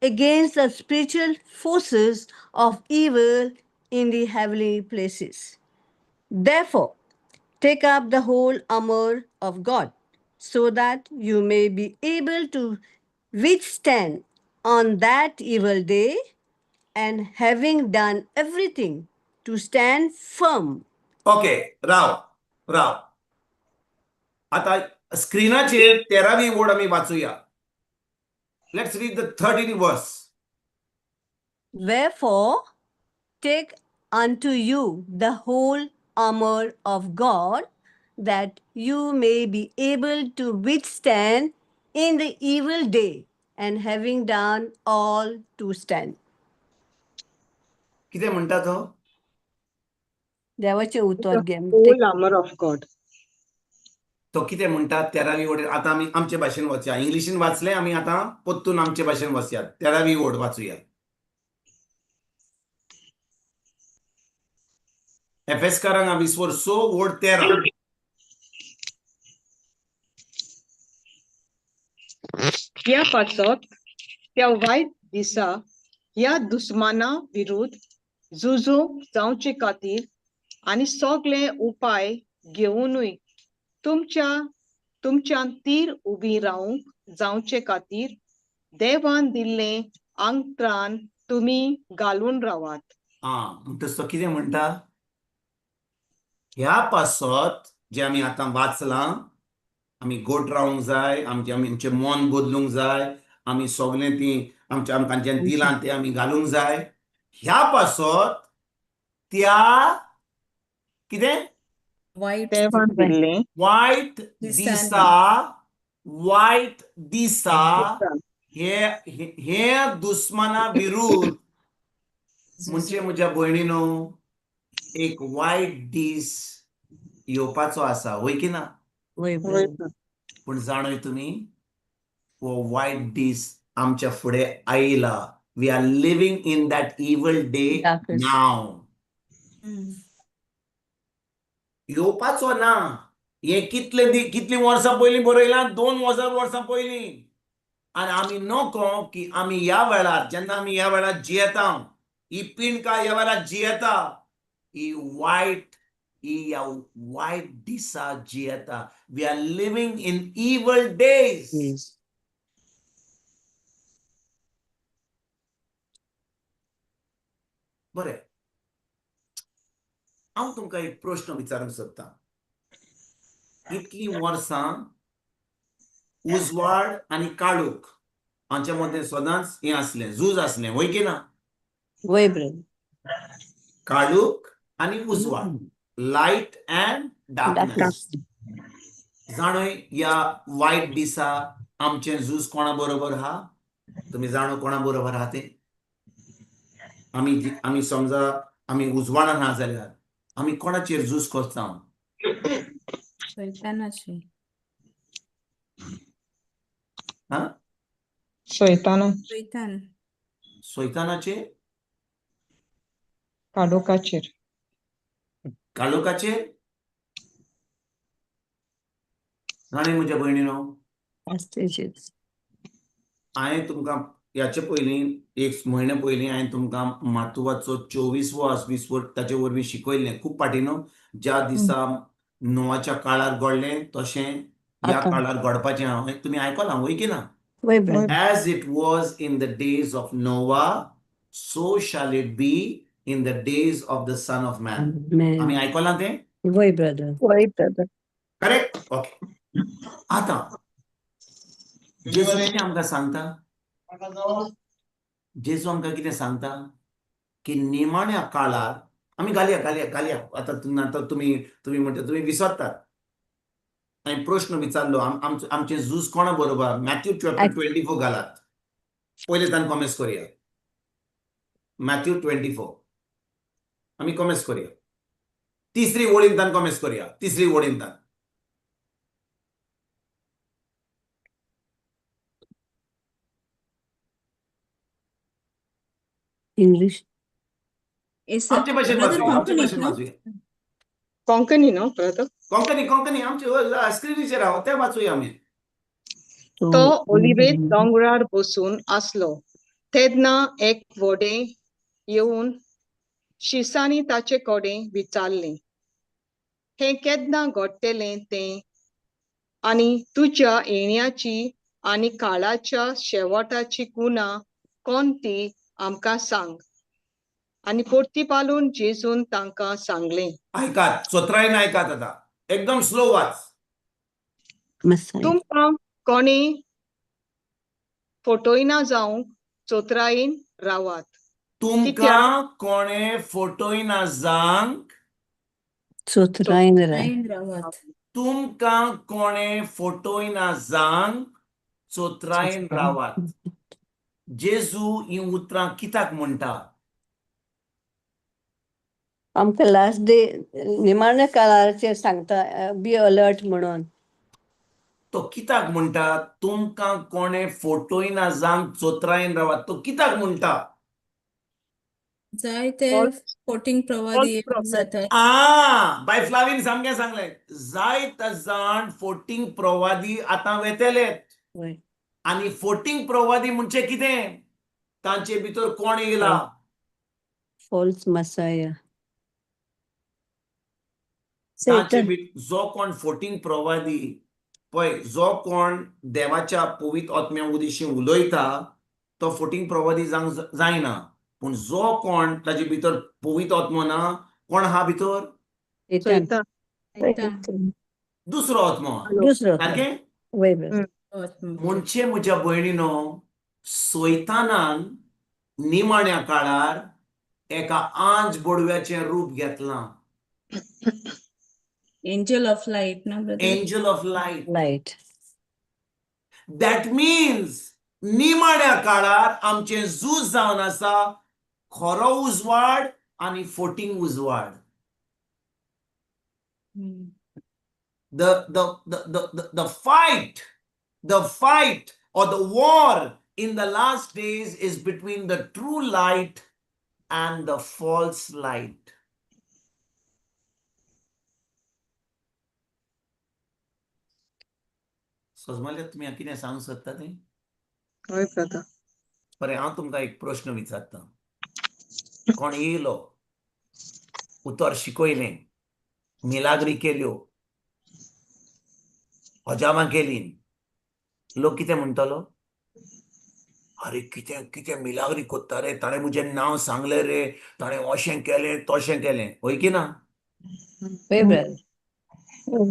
against the spiritual forces of evil in the heavenly places. Therefore, take up the whole armor of God, so that you may be able to withstand on that evil day, and having done everything, to stand firm. Okay, Rao Rao. आता स्क्रीनाचेर 13वी ओळ आमी वाचूया. Let's read the 13 verse. Wherefore, take unto you the whole armor of God, that you may be able to withstand in the evil day, and having done all, to stand. कितें म्हणटा तो? देवाचें उतर घे. Whole armor of God. तो कितें म्हणटा 13वी ओळ? आतां आमी आमचे भाशेन वचया. इंग्लिशीन वाचले आमी, आतां परतून आमचे भाशेन वचया. 13वी ओळ वाचूया. एफेसकारांक आमी 6 ओळ 13. ह्या पासत त्या वायट दिसा ह्या दुस्माना विरुद्ध झुजूंक जावचे खातीर आनी सगळे उपाय घेवनूय तुमच्यान तीर उबी रावंक जावचे खातीर देवान दिल्लें आंगत्रान तुमी घालून रावात. आं, म्हणटच तो कितें म्हणटा? ह्या पासत जें आमी आतां वाचलां, आमी गोट रावंक जाय, आमचें आमी आमचें मन बदलूंक जाय, आमी सगळें ती आमच्या आमकां जें दिलां तें आमी घालूंक जाय. ह्या पासत त्या कितें वायट देवान दिल्लें वायट दिसांनी. दिसा, वायट दिसा हे हे दुस्मना विरुद्ध म्हणजे म्हज्या भयणीनो, एक वायट दीस येवपाचो आसा, वय की ना? वय वय brother. पूण जाणय तुमी, हो वायट दीस आमच्या फुडें आयला. We are living in that evil day Darkness. Now. येवपाचो ना. हे कितले कितलीं वर्सां पयलीं बरयलां? 2000 वर्सां पयलीं. आनी आमी नको की आमी ह्या वेळार, जेन्ना आमी ह्या वेळार जियेता, ही पिंडका ह्या वेळार जियेता, ही वायट ही ह्या वायट दिसा जियेता. We are living in evil days. Yes. बरें, हांव तुमकां एक प्रश्न विचारूंक सोदतां. इतलीं वर्सां उजवाड आनी काळोख हांचे मदें सदांच हें आसलें, झूज आसलें, वय की ना? वय brother. काळोख आनी उजवाड. Light and darkness. जाणोय ह्या वायट दिसा आमचें झूज कोणा बरोबर हा? तुमी जाणो कोणा बरोबर आहा तें? आमी समजा आमी उजवाडान आहा जाल्यार आमी कोणाचेर झूज करता? सैतानाचेर. हा? शैताना. सैतान. सैतानाचेर. काळोखाचेर. काळोखाचेर. जाणा म्हज्या भयणीनो, Hostages. हांवें तुमकां ह्याचे पयलीं, एक म्हयन्या पयलीं हांवें तुमकां मातुवाचो 24वो आसवीस वर ताचे वरवीं शिकयल्लें खूब फाटीं न्हू, ज्या दिसा नोवाच्या काळार घडलें तशें ह्या आतां. काळार घडपाचें हांवें, तुमी आयकलां वय की ना? वय brother. As it was in the days of Noah, so shall it be in the days of the Son of Man. Man. आमी आयकलां तें? वय brother. वय brother. Correct, okay. आतां जेजू कितें आमकां सांगता? जेजू आमकां कितें सांगता की निमाण्या काळार आमी घालया घालया घालया. आतां तुमी म्हणटा तुमी विसरतात. हांवें प्रश्न विचारलो, आमचें आमचें झूज कोणा बरोबर? मॅथ्यू चॅप्टर 24 घालात पयले, तान कॉमेस करुया. मॅथ्यू 24 आमी कॉमेस करुया, तिसरी ओळीन तान कॉमेस करुया, तिसरी ओळीन तान. English. आमचे भाशेन ब्रदर, वाचुया, आमचे कोंकणीत भाशेन न्हू? वाचुया. कोंकणी न्हू ब्रदर? कोंकणी, कोंकणी. आमचे स्क्रिनीचेर आहा ते वाचुया आमी. तो ओलिवेत दोंगरार बसून आसलो तेन्ना एक व्हडें येवन शिसांनी ताचे कडेन विचारलें, हें केन्ना घडटलें तें आनी तुज्या येण्याची आनी काळाच्या शेवटाची कुना कोण ती आमकां सांग. आनी परतीपालून जेजून तांकां सांगलें. आयकात, चतुरायेन आयकात. आतां एकदम स्लो वाच. Messiah. तुमकां कोणी फटयना जावंक चतुरायेन रावात. तुमकां कोणे फटयना जावंक चतुरायेन राव. लायन रावात. तुमकां कोणे फटयना जावंक चतुरायेन रावात. जेजू ही उतरां कित्याक म्हणटा? आमकां लास्ट डे, निमाण्या काळाचेर सांगता, बी अलर्ट म्हणून. तो कित्याक म्हणटा तुमकां कोणे फटयना जावंक चतुरायेन रावात? तो कित्याक म्हणटा? जायते False- फोटींग प्रवादी false prophet. जातात. आ, बाय फ्लावीन सामकें सांगलें. जायत जाण फोटींग प्रवादी आतां वेतले. वय. आनी फोटींग प्रवादी म्हणजे कितें? तांचे भितर कोण येयला? False messiah. तांचे Satan. जो कोण फोटींग प्रवादी पळय, जो कोण देवाच्या पवित्र आत्म्या उदेशी उलयता तो फोटींग प्रवादी जावंक जायना, पूण जो कोण ताजे भितर पवित्र आत्मो ना, कोण आहा भितर? Satan. सैतान. दुसरो आत्मो. दुसरो. सारकें. वय brother. म्हणजे म्हज्या भयणीनो, सैतानान निमाण्या काळार एका आंज बोडव्याचें रूप घेतलां. एंजल ऑफ लायट ना brother? Angel of light. Light. That means निमाण्या काळार आमचें झूज जावन आसा खरो उजवाड आनी फोटींग उजवाड. The fight or the war in the last days is between the true light and the false light. सजमले तुमी कितें सांगूंक सोदता तें? हय ब्रदर. बरें, हांव तुमकां एक प्रश्न विचारता. कोण येयलो, उतर शिकयलें, मिलाग्री केल्यो, हजामां केली, लोक कितें म्हणटलो? अरे, कितें कितें मिलाग्री कोत्ता रे, ताणें म्हजें नांव सांगलें रे, ताणें अशें केलें तशें केलें, हय की ना? वय ब्रदर,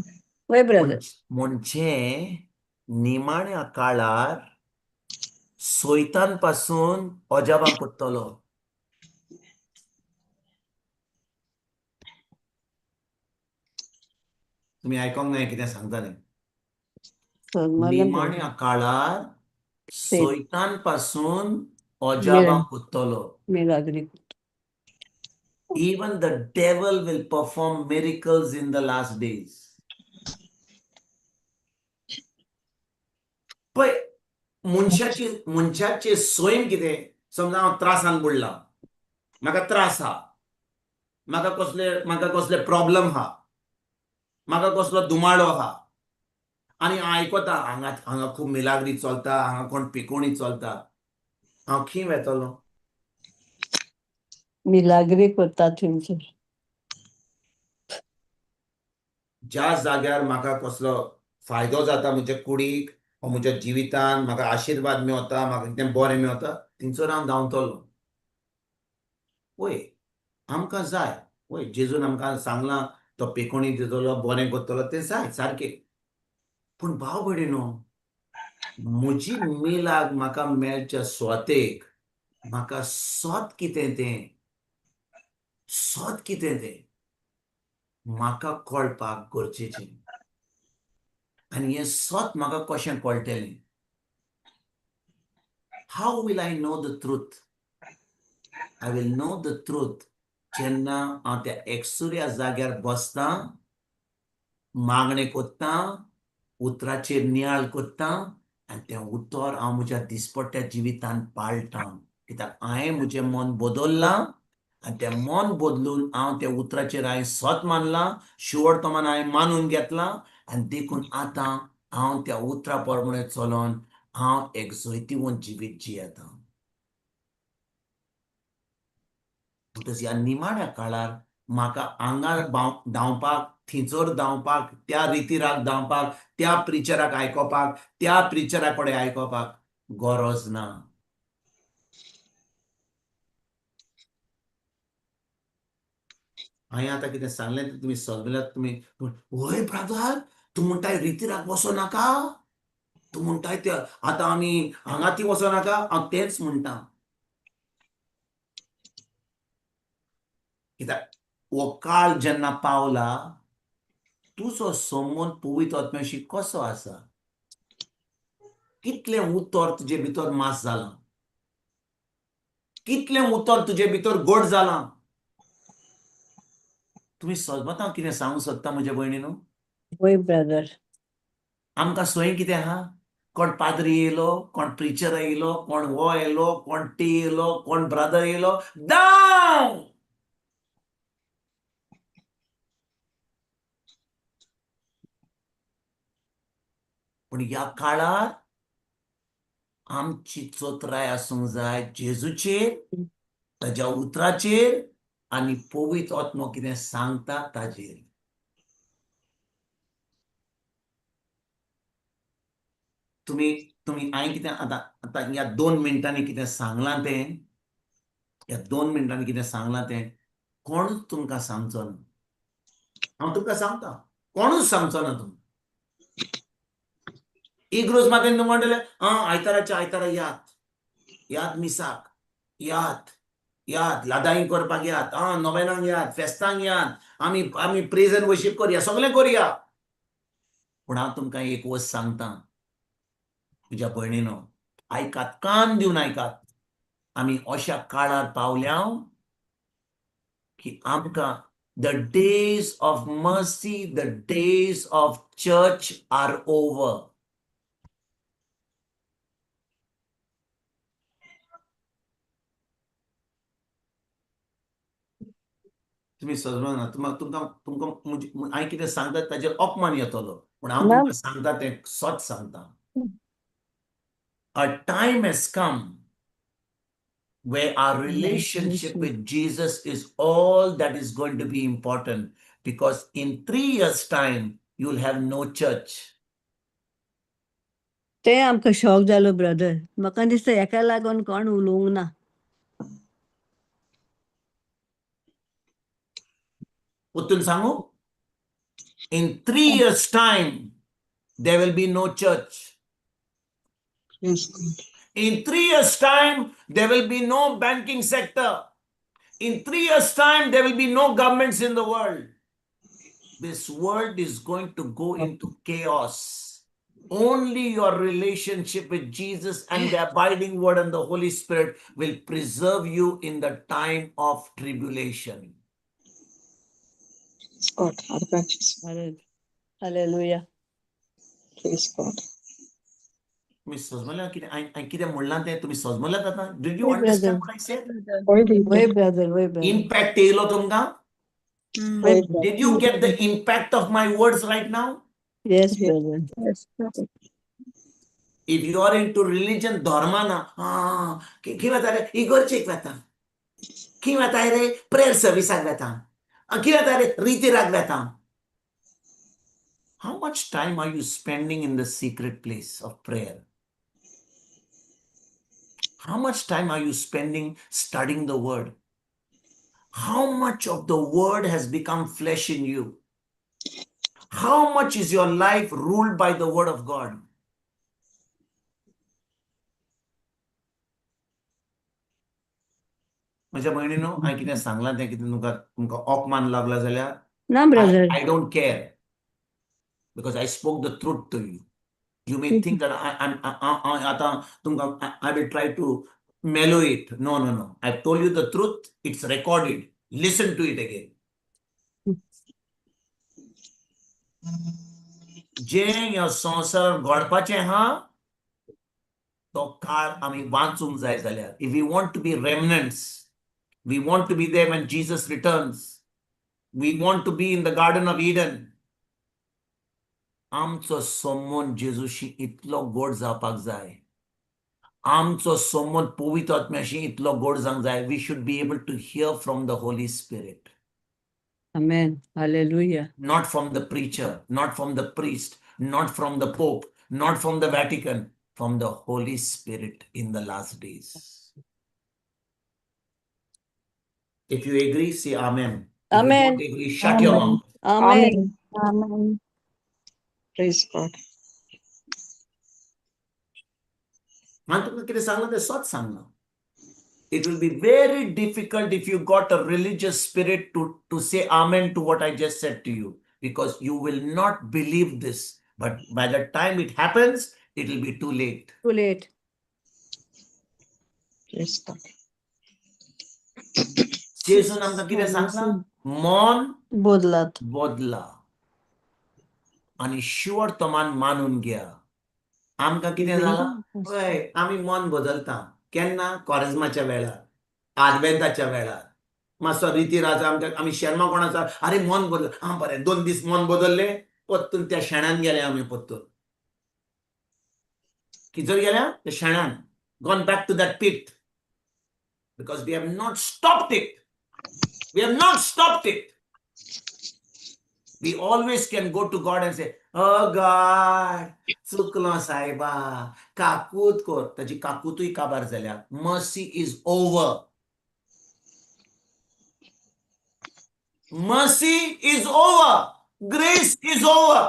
वय ब्रदर. म्हणजे निमाण्या काळार सैतान पासून अजाबां करतलो. तुमी आयकोंक नाय कितें सांगता तें. सोगमलें निमाण्या ब्रदर. काळार सेत सैतान पासून अजाबां मिरा कोत्तलो. मिराग्री. Even the devil will perform miracles in the last days. पळय, मनशाची मनशाचे स्वयं कितें, समजा हांव त्रासान बुडलां, म्हाका त्रास आहा, म्हाका कसले प्रॉब्लम आहा, म्हाका कसलो दुमाळो आहा, आनी हांव आयकता हांगा हांगा खूब मिलाग्री चलता, हांगा कोण पिकोणी चलता, हांव खंय वेतलो? मिलाग्री करता थंयसर. ज्या जाग्यार म्हाका कसलो फायदो जाता म्हज्या कुडीक वा म्हज्या जिवितान, म्हाका आशिर्वाद मेवता, म्हाका कितें बरें मेवता, थंयसर हांव धांवतलो. वय, आमकां जाय. वय, जेजून आमकां सांगलां तो पेकोणी दितलो, बरें करतलो, तें जाय सारकें. पूण भाव भयणीनो, म्हजी मिलाग म्हाका मेळच्या सुवातेक म्हाका सत कितें तें, सत कितें तें म्हाका कळपाक गरजेचें. आनी हें सत म्हाका कशें कळटलें? How will I know the truth? I will know the truth जेन्ना हांव त्या एकसुऱ्या जाग्यार बसतां, मागणें कोत्तां, उतराचेर नियाळ कोत्तां, आनी तें उतर हांव म्हज्या दिसपट्ट्या जिवितान पाळटां, कित्याक हांवें म्हजें मन बदल्लां आनी तें मन बदलून हांव त्या उतराचेर हांवें सत मानलां, शिवडतमान हांवें मानून घेतलां, आनी देखून आतां हांव त्या उतरा प्रमाणे चलोन हांव एक जैतिवंत जिवीत जियेतां. म्हणटच ह्या निमाण्या काळार म्हाका आंगार धांवपाक, थिंचर धांवपाक, त्या रितीराक धांवपाक, त्या प्रिचराक आयकोपाक, त्या प्रिचरा कडेन आयकोपाक गरज ना. हांवें आतां कितें सांगलें तें तुमी सगल्याक तुमी, वय ब्रादर, तूं म्हणटाय रितीराक वचो नाका, तूं म्हणटाय ते आतां आमी हांगा ती वचो नाका. हांव तेंच म्हणटा, कित्याक हो काळ जेन्ना पावला, तुजो संबंद पवित्र आत्म्याशी कसो आसा, कितलें उतर तुजे भितर मास जालां, कितलें उतर तुजे भितर गोड जालां. तुमी सजमता कितें सांगूंक सोदता म्हज्या भयणीनो? वय ब्रदर. आमकां स्वयं कितें आहा, कोण पाद्री येयलो, कोण प्रिचर येयलो, कोण हो येयलो, कोण टी येयलो, कोण ब्रदर येयलो, धांव. पूण ह्या काळार आमची चोत्राय आसूंक जाय जेजूचेर, ताज्या उतराचेर आनी पवित्र आत्मो कितें सांगता ताजेर. तुमी तुमी हांवें कितें आतां आतां ह्या 2 मिनटांनी कितें सांगलां तें, ह्या 2 मिनटांनी कितें सांगलां तें कोणूच तुमकां सांगचो ना. हांव तुमकां सांगता, कोणूच सांगचो ना तुमकां. इग्रोज मातेन तुमकां म्हणटलें, आं, आयताराच्या आयतारा यात, यात मिसाक यात, यात लादाई करपाक यात, आं, नोवेनांक यात, फेस्तांक यात, आमी आमी प्रेज एंड वर्शीप करया, सगळें करया. पूण हांव तुमकां एक वस्त सांगता म्हज्या भयणीनो, आयकात, कान दिवन आयकात. आमी अशा काळार पावल्या की आमकां the days of mercy, the days of church are over. तुमी समजना, तुमकां तुमकां तुमकां हांवें कितें सांगता ताचेर अपमान येतलो, पूण हांव ना. तुमकां सांगता तें सत सांगता. A time has come where our relationship with Jesus is all that is going to be important, because in 3 years' time you'll have no church. ते आमकां शॉक जालो ब्रदर. म्हाका दिसता हेका लागून कोण उलोवंक ना. परतून सांगू? In 3 years' time there will be no church. Yes, God. In 3 years' time there will be no banking sector. In 3 years' time there will be no governments in the world. This world is going to go into chaos. Only your relationship with Jesus and the abiding word and the Holy Spirit will preserve you in the time of tribulation. Praise God. Our Hallelujah. Praise God. तुमी सजमल्या कितें हांवें कितें म्हणलां तें तुमी सजमल्यात आतां? Did you हय, understand brother. What I said? होय वय brother. Brother, वय ब्रदर. इम्पॅक्ट येयलो तुमकां? होय brother. Did you get the impact of my words right now? Yes, Yes. brother. Yes, brother. If you are into religion, धर्माना आं खंय वता रे? इगर्जेक वता. खंय वता रे? प्रेयर सर्विसाक वता. खंय वता रे? रितीराक वता. How much time are you spending in the secret place of prayer? How much time are you spending studying the word? How much of the word has become flesh in you? How much is your life ruled by the word of God? म्हज्या भयणीनो, हांवें कितें सांगलां तें कितें तुमकां अपमान लागला जाल्यार ना brother. I don't care because I spoke the truth to you. You may think that आतां तुमकां I will try to mellow it. No, no, no. I told you the truth. It's recorded. Listen to it again. जें ह्या संवसारात घडपाचें आहा तो काळ आमी वाचूंक जाय जाल्यार, if you want to be remnants, we want to be there when Jesus returns, we want to be in the Garden of Eden, आमचो संबंद जेजूशी इतलो गोड जावपाक जाय, आमचो संबंद पवित्र आत्म्याशी इतलो गोड जावंक जाय. We should be able to hear from the Holy Spirit. Amen. Hallelujah. Not from the preacher, not from the priest, not from the Pope, not from the Vatican, from the Holy Spirit in the last days. If you agree, say Amen. If you Amen. don't agree, shut your Amen. mouth. Amen. Amen. Praise God. हांवें तुमकां कितें सांगलां तें सत सांगलां. It will be very difficult if you got a religious spirit to say amen to what I just said to you, because you will not believe this. But by the time it happens, it will be too late. Too late. Praise God. जेजून आमकां कितें सांगलां? मन बदलात. बदला आनी sure तमान मानून घ्या. आमकां कितें जालां? हय, आमी मन बदलता केन्ना? कॉरेज्माच्या वेळार, आदवेंताच्या वेळार, मातसो रिती राजा आमकां आमी शेर्मा कोणाचो, अरे मन बदल, आं बरें, 2 दीस मन बदलले, परतून त्या शेणान गेले आमी. परतून किजर गेल्या त्या शेणान, gone back to that pit because we have not stopped it. We have not stopped it. We always can go to God and say, "Oh God, चुकलो सायबा, काकूत कर." ताजी काकुतूय काबार जाल्या. Mercy is over. Mercy is over. Grace is over.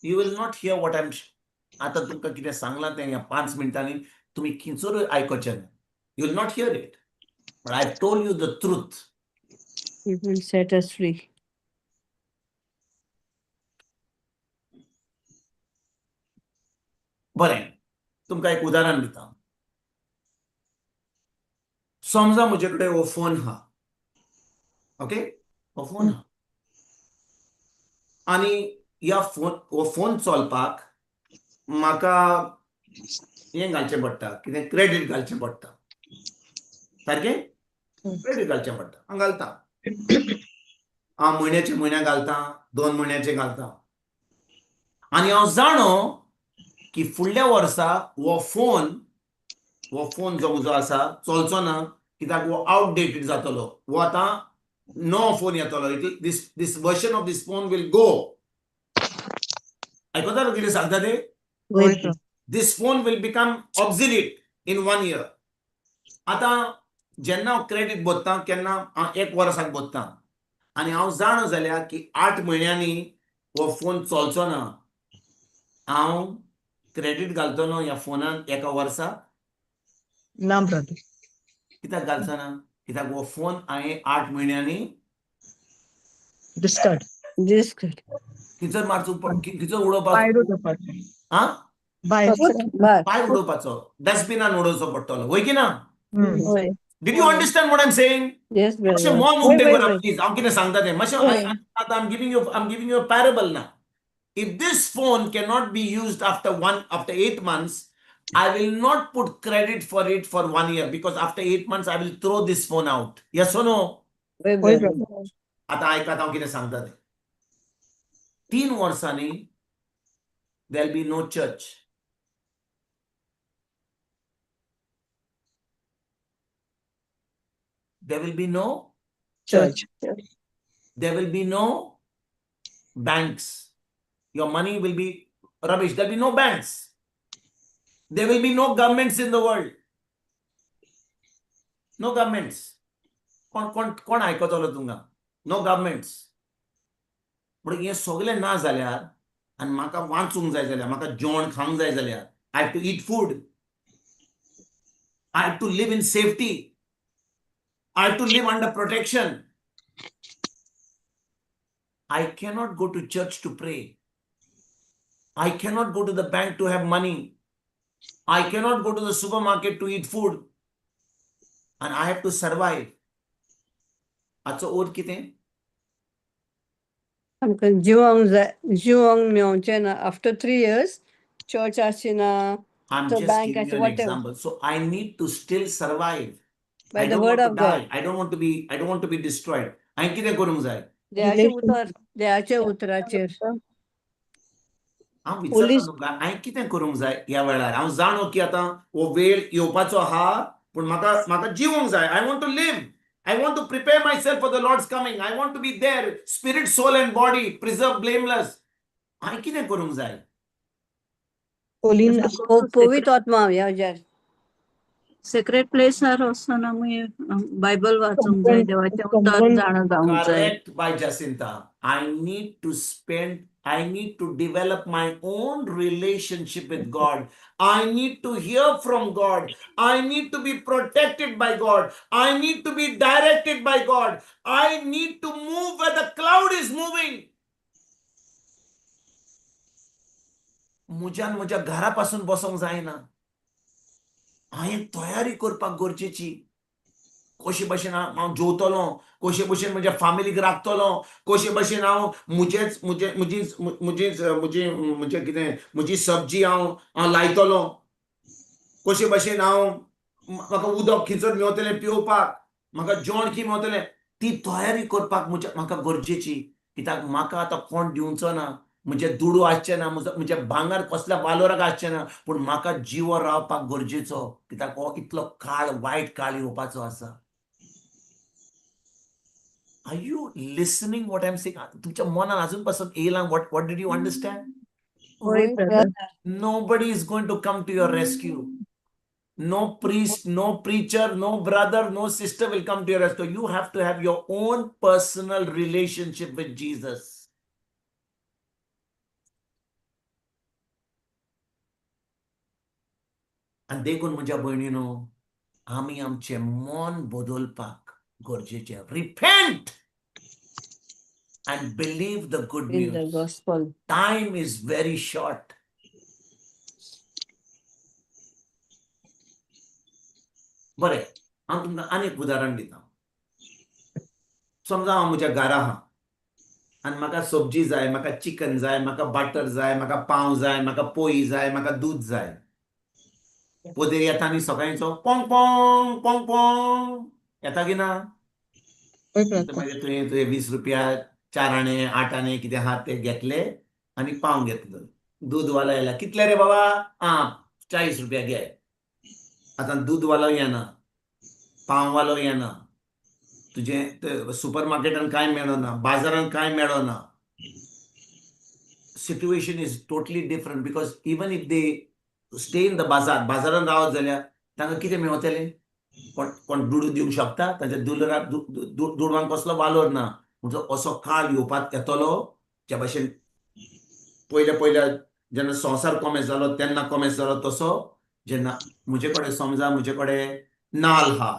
You will not hear what I'm, आतां तुमकां कितें सांगलां तें ह्या 5 मिनटांनी तुमी खंयसरूय आयकोचें ना. You will not hear it, but I told you the truth. He will set us free. बरें, तुमकां एक उदाहरण दिता. समजा म्हजे कडेन हो फोन आहा, ओके, हो फोन आहा आनी ह्या फोन, हो फोन चलपाक म्हाका हें घालचें पडटा, कितें क्रेडीट घालचें पडटा, सारकें? क्रेडीट घालचें पडटा. हांव घालता, हांव म्हयन्याचे म्हयन्या घालता, 2 म्हयन्याचे घालता आनी हांव जाणो की फुडल्या वर्सा हो फोन जो म्हजो आसा चलचो ना, कित्याक हो आउटडेटेड जातलो. हो आतां नवो फोन येतलो. This version of this phone will go. आयकता कितें सांगता ते? होय. This phone will become obsolete in one year. आतां जेन्ना हांव क्रेडीट भरता केन्ना हांव एक वर्साक भरता आनी हांव जाणा जाल्यार की 8 म्हयन्यांनी हो फोन चलचो ना, हांव क्रेडीट घालतलो ह्या फोनान एका वर्सा? ना ब्रदर. कित्याक घालचो ना? कित्याक हो फोन हांवें 8 म्हयन्यांनी Discard. Discard. खंयसर मारचो, खंयसर उडोवपाचो? भायर उडोवपाचें. हा, भायर. भायर. भायर उडोवपाचो, डस्टबिनान उडोवचो पडटलो, वय की ना? हम्म. Did you understand what I am saying? Yes, मातशें brother. मन वय उक्तें वय करा वय. प्लीज. हांव कितें सांगता तें मातशें. हय. आतां I am giving you a parable now. If this phone cannot be used after 8 months, I will not put credit for it for one year, because after 8 months I will throw this phone out. Yes or no? वय वय brother. Brother. आतां आयकात हांव कितें सांगता तें. 3 वर्सांनी there will be no church. There will be no church. There will be no banks. Your money will be rubbish. There will be no banks. There will be no governments in the world. No governments. कोण कोण कोण आयकतलो तुमकां? No governments. पूण हें सगळें ना जाल्यार आनी म्हाका वाचूंक जाय जाल्यार, म्हाका जेवण खावंक जाय जाल्यार, I have to eat food, I have to live in safety, I have to live under protection. I cannot go to church to pray. I cannot go to the bank to have money. I cannot go to the supermarket to eat food. And I have to survive. हाचो अर्थ कितें? आमकां जिवोंक जाय, जिवोंक मेवचें ना after 3 years. Church आसची ना. I'm So just bank giving as you an whatever. example. So I need to still survive. By I the don't word want to of God. die. I don't want to be destroyed. हांवें कितें करूंक जाय? देवाचें उतर, देवाच्या उतराचेर. हांव विचारता police तुमकां, हांवें कितें करूंक जाय ह्या वेळार? हांव जाणो की आतां हो वेळ येवपाचो आहा, पूण म्हाका जिवूंक जाय. I want to live. I want to prepare myself for the Lord's coming. I want to be there, spirit, soul and body preserved blameless. हांवें कितें करूंक जाय? Pauline. पवित्र आत्मा ह्या हेजेर. सेक्रेड प्लेसार वचून आमी बायबल वाचूंक जाय, देवाचें उतर जाणा जावंक जाय. Correct by Jacinta. I need to spend, I need to develop my own relationship with God. I need to hear from God. I need to be protected by God. I need to be directed by God. I need to move where the cloud is moving. म्हज्यान म्हज्या घरा पासून बसोंक जायना. हांवें तयारी करपाक गरजेची, कशे भशेन हांव जेवतलो, कशे भशेन म्हज्या फामिलीक राखतलो, कशे भशेन हांव म्हजेच म्हजे म्हजीच म्हजीच म्हजी म्हजें कितें म्हजी सब्जी हांव लायतलो, कशे भशेन हांव म्हाका उदक खंयसर मेवतलें पिवपाक, म्हाका जेवण खंय मेवतलें, ती तयारी करपाक म्हज्या म्हाका गरजेची. कित्याक म्हाका आतां कोण दिवचो ना. म्हजे दुडू आसचे ना, म्हजें भांगर कसल्या वालोराक आसचें ना, पूण म्हाका जिवो रावपाक गरजेचो, कित्याक हो इतलो काळ, वायट काळ येवपाचो आसा. Are you listening what I'm saying? तुमच्या मनान अजून पासून येयलां? What did you understand? वय brother. Nobody is going to come to your rescue. No priest, no preacher, no brother, no sister will come to your rescue. You have to have your own personal relationship with Jesus. आनी देखून म्हज्या भयणीनो, आमी आमचें मन बदलपाक गरजेचें. Repent and believe the good in the news. Gospel. Time is very short. बरें, हांव तुमकां आनी एक उदाहरण दिता. समजा हांव म्हज्या घरा आहा आनी म्हाका सब्जी जाय, म्हाका चिकन जाय, म्हाका बटर जाय, म्हाका पाव जाय, म्हाका पोळी जाय, म्हाका दूद जाय. पदर येता न्ही सकाळींचो, पोंग पोंग पोंग पोंग येता की ना? वय ब्रदर. मागीर तुवें 20 रुपया, 4 आणे, 8 आणे कितें आहा ते घेतले आनी पाव घेतलो. दूदवालो येयला, कितले रे बाबा? आं, 40 रुपया घे. आतां दूदवालो येना, पाववालो येना, तुजें सुपर मार्केटान कांय मेळना, बाजारान कांय मेळना. Situation is totally different, because even if they stay in the बाजार, बाजारान रावत जाल्यार तांकां कितें मेवतलें? कोण कोण दुडू दिवंक शकता? तांच्या दुलरा दुडवांक कसलो वालोर ना. म्हणटो असो काळ येवपाक येतलो, ज्या भशेन पयल्या पयल्या जेन्ना संवसार कोमेस जालो तेन्ना कोमेस जालो तसो. जेन्ना म्हजे कडेन, समजा म्हजे कडेन नाल आहा,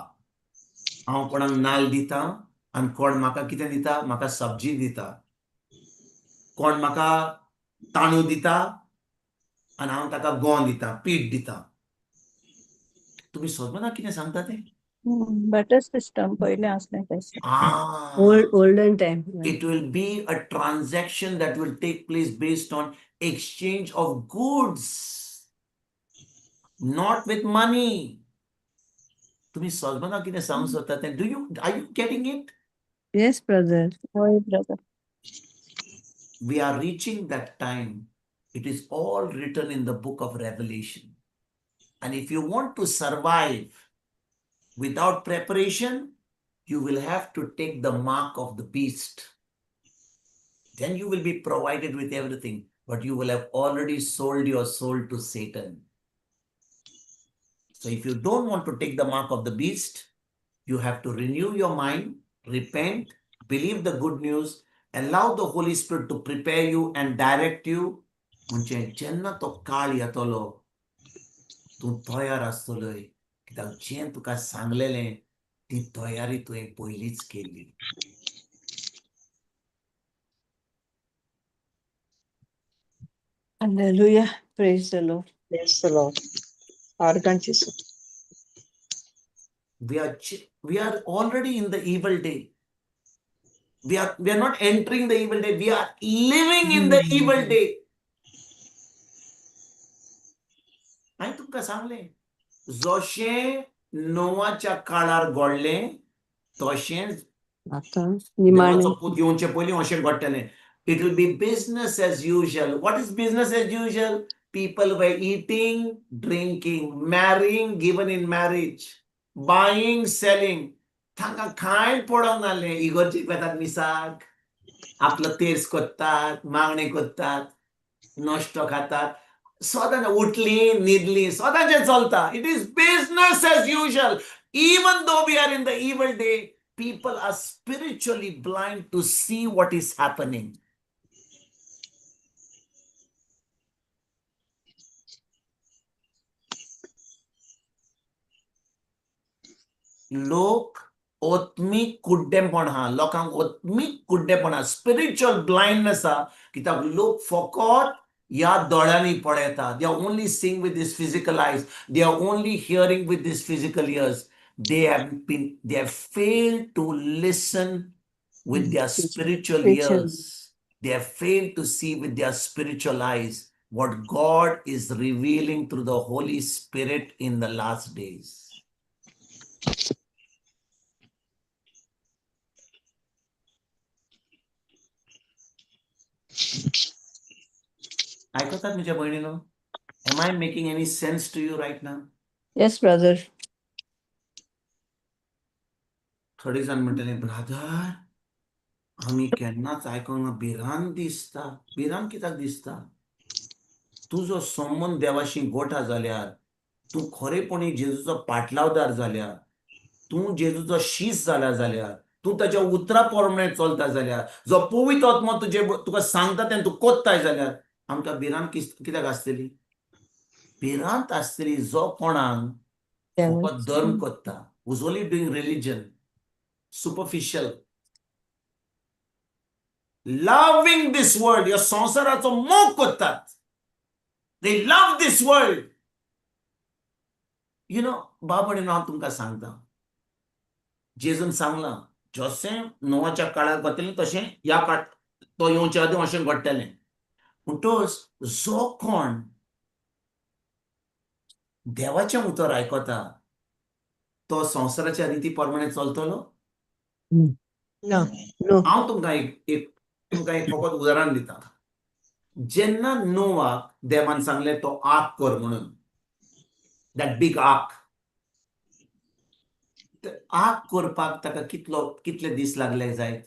हांव कोणाक नाल दिता. आनी कोण म्हाका कितें दिता? म्हाका सब्जी दिता. कोण म्हाका तांदूळ दिता आनी हांव ताका गोंव दिता, पीठ दिता. तुमी समजना कितें सांगता तें? बेटर सिस्टम पयलें आसलें तशें. Ah. Olden time. It will be a transaction that will take place based on exchange of goods, not with money. तुम्ही समजना कितें सांगूंक सोदता तें? Do you are you getting it? Yes, brother. हय brother. We are reaching that time. It is all written in the book of Revelation. And if you want to survive without preparation, you will have to take the mark of the beast. Then you will be provided with everything, but you will have already sold your soul to Satan. So if you don't want to take the mark of the beast, you have to renew your mind, repent, believe the good news, allow the Holy Spirit to prepare you and direct you. म्हणजे जेन्ना तो काळ येतलो, तूं तयार आसतलोय, कित्याक जें तुका सांगलेलें ती तयारी तुवें पयलींच केल्ली. Hallelujah. Praise the Lord. Praise the Lord. आर्गांची. We are already in the evil day. We are not entering the evil day, we are living in the evil day. हांवें तुमकां सांगलें, जशें नोवाच्या काळार घडलें तशेंच आतां निमाणें. देवाचो पूत येवचे पयलीं अशें घडटलें. It will be business as usual. What is business as usual? People were eating, drinking, marrying, given in marriage, buying, selling. तांकां कांय पडोंक नासलें. इगर्जेक वेतात मिसाक, आपलो तेर्स करतात, मागणें करतात, नश्टो खातात, सदांच उठली, न्हिदली, सदांचें चलता. It is business as usual. Even though we are in the evil day, people are spiritually blind to see what is happening. लोक आत्मीक कुड्डेपण हा, लोकांक आत्मीक कुड्डेपण हा, स्पिरिच्युअल ब्लाइंडनेस हा, कित्याक लोक फकत ह्या दोळ्यांनी पळयतात. They are only seeing with this physical eyes, they are only hearing with this physical ears. They have failed to listen with their spiritual Spiritual. ears. They have failed to see with their spiritual eyes what God is revealing through the Holy Spirit in the last days. आयकतात म्हज्या भयणीनो? Am I making any sense to you right now? Yes, brother. थोडे जाण म्हणटले, brother, आमी केन्नाच आयकूंक ना, भिरांत दिसता. भिरांत कित्याक दिसता? तुजो संबंद देवाशी गोठा जाल्यार, तूं खरेपणी जेजूचो पाटलावदार जाल्यार, तूं जेजूचो शीस जाला जाल्यार, तूं ताच्या उतरा प्रमाणे चलता जाल्यार, जो पवित्र आत्मो तुजे तुका सांगता तें तूं कोत्ताय जाल्यार, आमकां भिरांत कित्याक आसतली? भिरांत आसतली जो कोणाक फकत धर्म करता, who's only doing religion, superficial, loving this world. ह्या संवसाराचो मोग करतात. They love this world. बाबा, हांव तुमकां सांगता, जेजून सांगलां, जशें नोवाच्या काळार घडटलें तशें ह्या काळ तो येवच्या आदीं अशें घडटलें. म्हणटच जो कोण देवाचें उतर आयकता तो संवसाराच्या रिती प्रमाणे चलतलो? ना. No. हांव तुमकां एक तुमकां एक फकत उदाहरण दिता. जेन्ना नोवाक देवान सांगलें तो आर्क कर म्हणून, that big arc, arc करपाक ताका कितले दीस लागले जायत?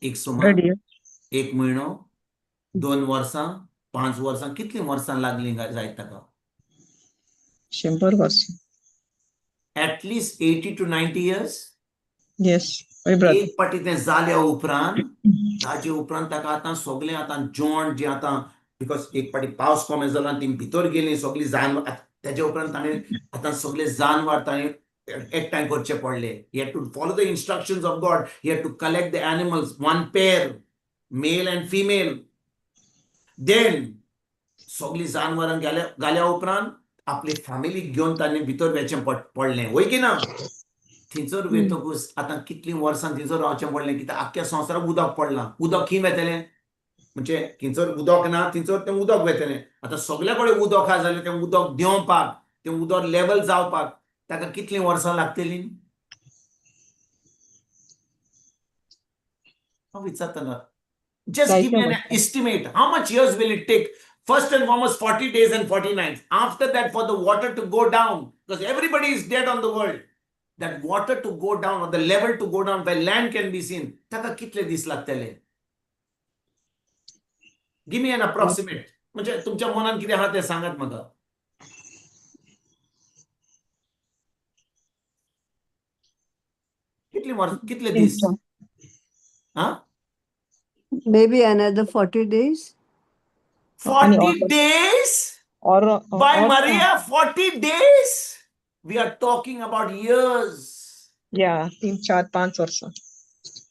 एक सुमार एक म्हयनो, 2 वर्सां, 5 वर्सां, कितलीं वर्सां लागलीं जायत ताका? 100 वर्स. At least 80 to 90 years. Yes, हय ब्रदर. एक पाटी तें जाल्या उपरांत, ताजे उपरांत ताका आतां सगळें आतां जेवण जें आतां, because एक पाटी पावस कमी जालो आनी ती भितर गेली सगळीं जानवर. तेजे उपरांत ताणें आतां सगळे जानवर ताणें एकठांय करचे पडले. He had to follow the instructions of God. He had to collect the animals, one pair, male and female. Then सगळीं जानवरां गेल्या घाल्या उपरांत आपली फॅमिलीक घेवन तांणी भितर वचचें पडलें, वय की ना? थंयसर वयतकूच आतां कितलीं वर्सां थंयसर रावचें पडलें, कित्याक आख्ख्या संवसाराक उदक पडलां. उदक खंय वेतलें? म्हणजे थंयसर उदक ना, थंयसर तें उदक वेतलें. आतां सगल्या कडेन उदक आहा जाल्यार तें उदक देंवपाक, तें उदक लेवल जावपाक ताका कितलीं वर्सां लागतलीं? हांव विचारतना, just give me an estimate, how much years will it take? First and foremost, 40 days and 40 nights. After that, for the water to go down, because everybody is dead on the world, that water to go down or the level to go down where land can be seen, ताका कितले दीस लागतले? Give me an approximate. म्हणजे तुमच्या मनान कितें आहा तें सांगात म्हाका. कितली वर्स, कितले दीस? हा. Maybe another 40 days. 40 days? Or By Maria, 40 days? We are talking about years. या, 3, 4, 5 वर्सां.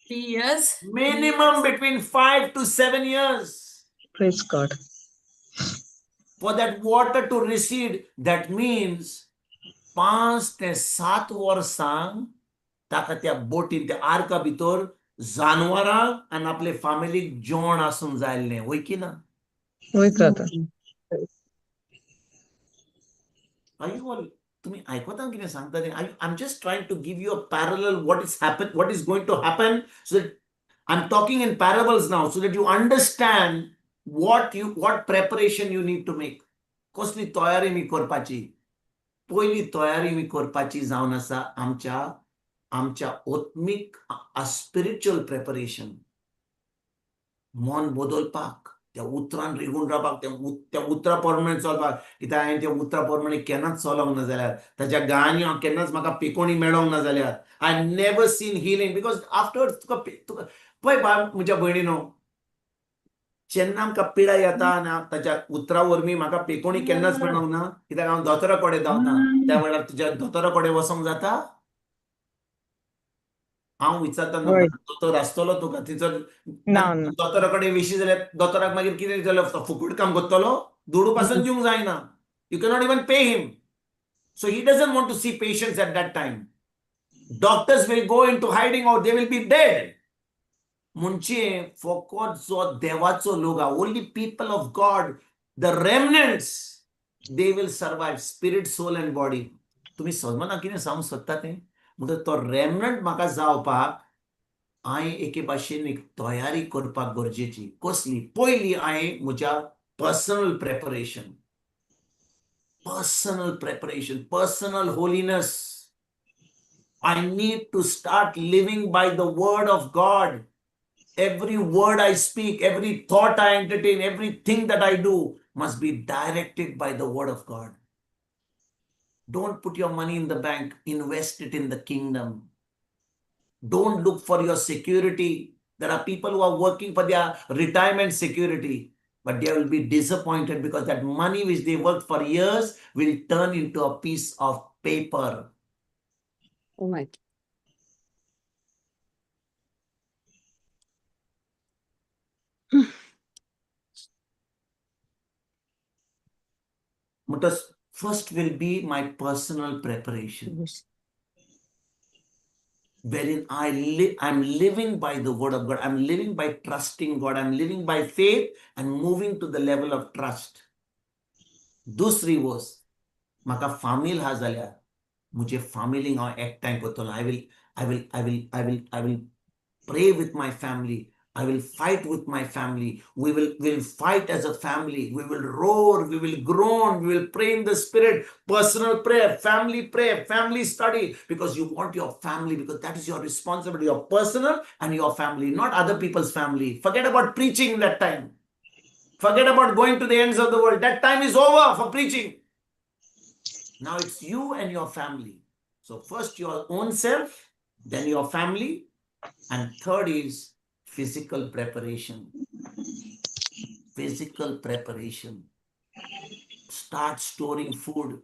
3 years. Minimum between 5 to 7 years. Praise God. For that water to recede, that means 5 ते 7 वर्सांक ताका त्या बोटीन, त्या आर्का भितर जानवरांक आनी आपले फामिलीक जेवण आसूंक जाय आसलें, वय की ना? वय brother. Are you all, तुम्ही आयकता कितें सांगता तें? I am just trying to give you a parallel, what is happen, what is going to happen, so that I am talking in parables now, so that you understand what preparation you need to make. कसली तयारी मी करपाची. पयली तयारी मी करपाची जावन आसा आमच्या आमच्या आत्मीक, स्पिरिच्युअल प्रेपरेशन. मन बदलपाक, त्या उतरान रिगून रावपाक, त्या उतरा प्रमाणे चलपाक. कित्याक हांवें त्या उतरा प्रमाणे केन्नाच चलोंक ना जाल्यार, ताच्या गायांनी हांव केन्नाच म्हाका पिकोणी मेळोंक ना जाल्यार, I never seen healing, because after तुका तुका पळय बाय, म्हज्या भयणीनो, जेन्ना आमकां पिडा येता आनी ताच्या उतरा वरवीं म्हाका पिकोणी केन्नाच मेळोंक ना, कित्याक हांव दोतोरा कडेन धांवता. त्या वेळार तुज्या दोतोरा कडेन वचोंक जाता? हांव विचारता, दोतोर आसतलो तुका थंयसर? ना ना. दोतोरा कडेन वेशी जाल्यार दोतोराक मागीर कितें जालें? फुकट काम करतलो? दुडू पासून दिवंक जायना. You cannot even pay him. So he doesn't want to see patients at that time. Doctors will go into hiding or they will be dead. म्हणजे फकत जो देवाचो लोक आहा, only people of God, the remnants, they will survive, spirit, soul and body. तुमी समजना कितें सांगूंक सोदता तें. म्हणटकच तो रेमनंट म्हाका जावपाक हांवें एके भाशेन एक तयारी करपाक गरजेची. कसली? पयली हांवें म्हज्या personal preparation, personal preparation, personal holiness. I need to start living by the word of God. Every word I speak, every thought I entertain, everything that I do must be directed by the word of God. Don't put your money in the bank, invest it in the kingdom. Don't look for your security. There are people who are working for their retirement security, but they will be disappointed because that money which they worked for years will turn into a piece of paper. Oh my. Because first will be my personal preparation, wherein I live, I'm living by the word of God. I'm living by trusting God. I'm living by faith and moving to the level of trust. दुसरी वस्त, म्हाका फामील आहा जाल्यार म्हजे फामिलीक हांव एकठांय करतलो. I will pray with my family. I will fight with my family. We will fight as a family. We will roar, we will groan, we will pray in the spirit, personal prayer, family prayer, family study, because you want your family, because that is your responsibility, your personal and your family, not other people's family. Forget about preaching that time. Forget about going to the ends of the world. That time is over for preaching. Now it's you and your family. So first your own self, then your family, and third is physical preparation. Physical preparation. Start storing food.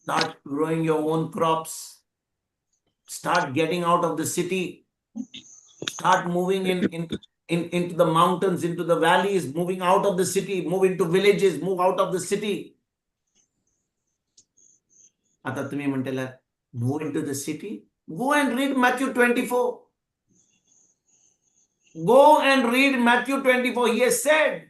Start growing your own crops. Start getting out of the city. Start moving into the mountains, into the valleys, moving out of the city, move into villages, move out of the city. आता तुम्ही म्हणताला, move into the city. Go and read Matthew 24. Go and read Matthew 24. He has said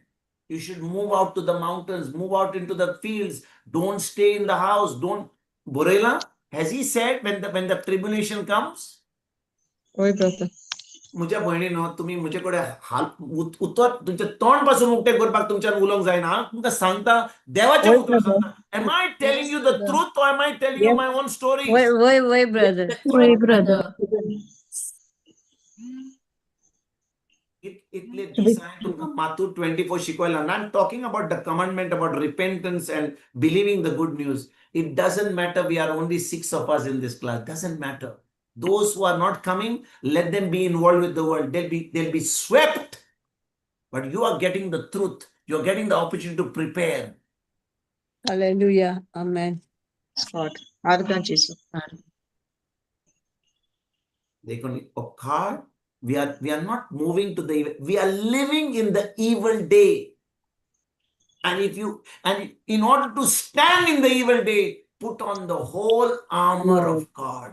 you should move out to the mountains, move out into the fields. Don't stay in the house. Don't. Borela, has he said when the tribulation comes? होय brother. म्हज्या भयणीनो, तुमी म्हजे कडेन हाल उतर तुमचें तोंड पासून उक्तें करपाक तुमच्यान उलोवंक जायना. हांव तुमकां सांगता, देवाचें होय उतर brother. सांगता. Am I telling you the truth or am I telling you Yes. my own stories? वय वय वय ब्रदर. वय ब्रदर. इतले दीस हांवें तुमकां माथू 24 शिकयला. I am talking about the commandment about repentance and believing the good news. It doesn't matter we are only six of us in this class. Doesn't matter. Those who are not coming, let them be involved with the world. They'll be swept. But you are getting the truth. You're getting the opportunity to prepare. Hallelujah. Amen. God. आर्गां जेजू. देखून occur, we are not moving to the evil. We are living in the evil day. And if you and in order to stand in the evil day, put on the whole armor of God.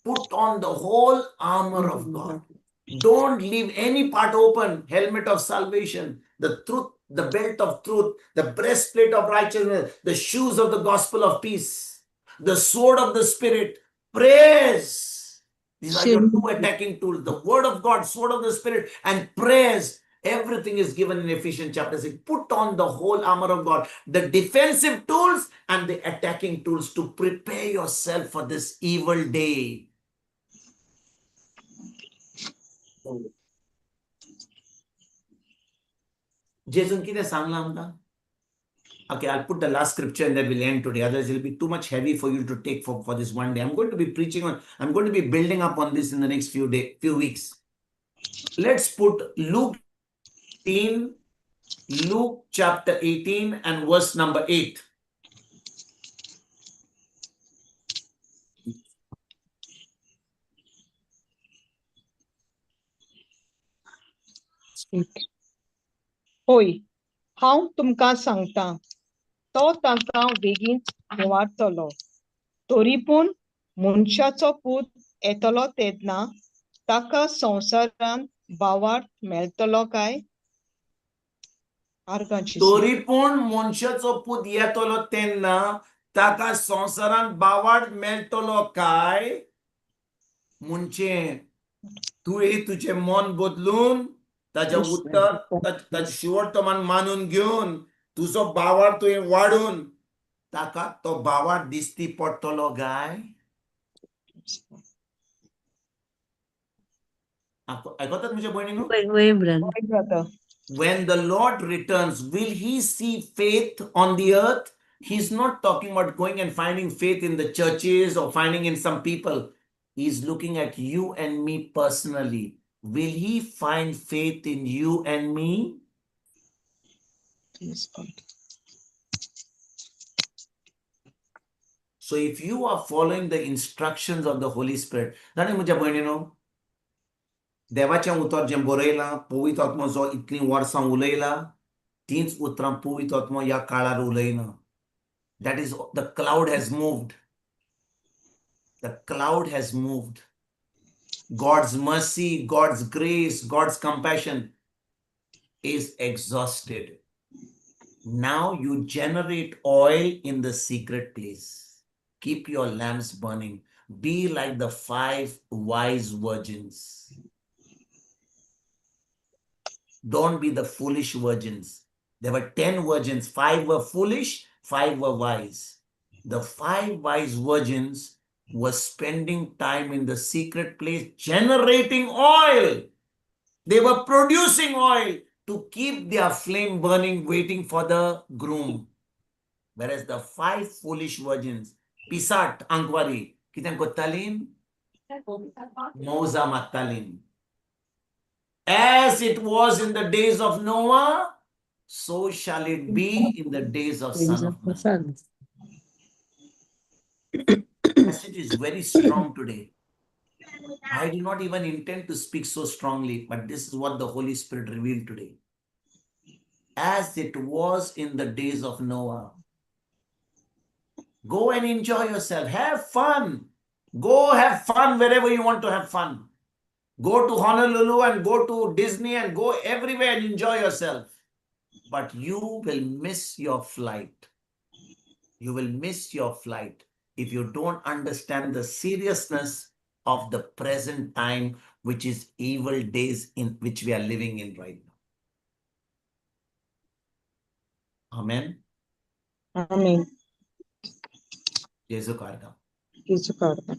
Put on the whole armor of God. Don't leave any part open. Helmet of salvation, the truth, the belt of truth, the breastplate of righteousness, the shoes of the gospel of peace, the sword of the Spirit, prayers. These are your two attacking tools: the word of God, sword of the Spirit, and prayers. Everything is given in Ephesians chapter 6. Put on the whole armor of God, the defensive tools and the attacking tools to prepare yourself for this evil day. जेजून कितें सांगलां आमकां? Okay, I'll put the last scripture and then we'll end today. Otherwise, it'll be too much heavy for you to take for this one day. I'm going to be preaching on, I'm going to be building up on this in the next few weeks. Let's put Luke 18, Luke chapter 18 and verse number 8. होय, हांव तुमकां सांगता, तो तांकां बेगीनच निवारतलो. तरी पूण मनशाचो पूत येतलो तेन्ना ताका संवसारांत भावार्थ मेळटलो काय? आर्गां जेजू. तरी पूण मनशाचो पूत येतलो तेन्ना ताका संवसारांत भावार्थ मेळटलो काय? म्हणजे तुवें तुजें मन बदलून ताजें उत्तर, ताजें शिवर्तमान मानून घेवन तुजो भावार्थ तुवें वाडून ताका तो भावार्थ दिसती पडटलो काय? आयकतात म्हज्या भयणीनो? वय वय ब्रदर. होय brother. When the Lord returns, will he see faith on the earth? He's not talking about going and finding faith in the churches or finding in some people. He's looking at you and me personally. Will he find faith in you and me? Yes, God. So if you are following the instructions of the Holy Spirit, जाणा म्हज्या भयणीनो, देवाचें उतर जें बरयलां, पवित्र आत्मो जो इतलीं वर्सां उलयला, तींच उतरां पवित्र आत्मो ह्या काळार उलयना. That is, the cloud has moved. The cloud has moved. God's mercy, God's grace, God's compassion is exhausted. Now you generate oil in the secret place. Keep your lamps burning. Be like the five wise virgins. Don't be the foolish virgins. There were 10 virgins. Five were foolish, five were wise. The five wise virgins were spending time in the secret place generating oil. They were producing oil to keep their flame burning, waiting for the groom. Whereas the five foolish virgins, Pisat आंकवारी, कितें करतालीं? मौजा मारतालीं. As it was in the days of Noah, so shall it be in the days of Son of Man. Message is very strong today. I do not even intend to speak so strongly, but this is what the Holy Spirit revealed today. As it was in the days of Noah. Go and enjoy yourself. Have fun. Go have fun wherever you want to have fun. Go to Honolulu and go to Disney and go everywhere and enjoy yourself. But you will miss your flight. You will miss your flight if you don't understand the seriousness of the present time, which is evil days in which we are living in right now. Amen. Amen. Jesu Karga. Jesu कारगा.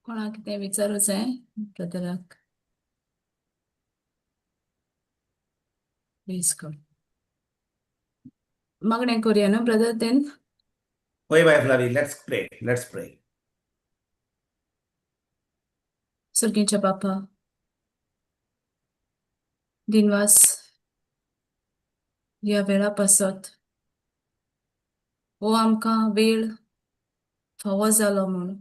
कोणाक कितें विचारूं जाय ब्रदराक? Please कर. मागणें करुया न्हू brother तेन? Oye, bye, Flavi. Let's pray. Let's pray. सर्गीच्या बापा, दिनवास ह्या वेळा पासत हो आमकां वेळ फावो जालो म्हूण.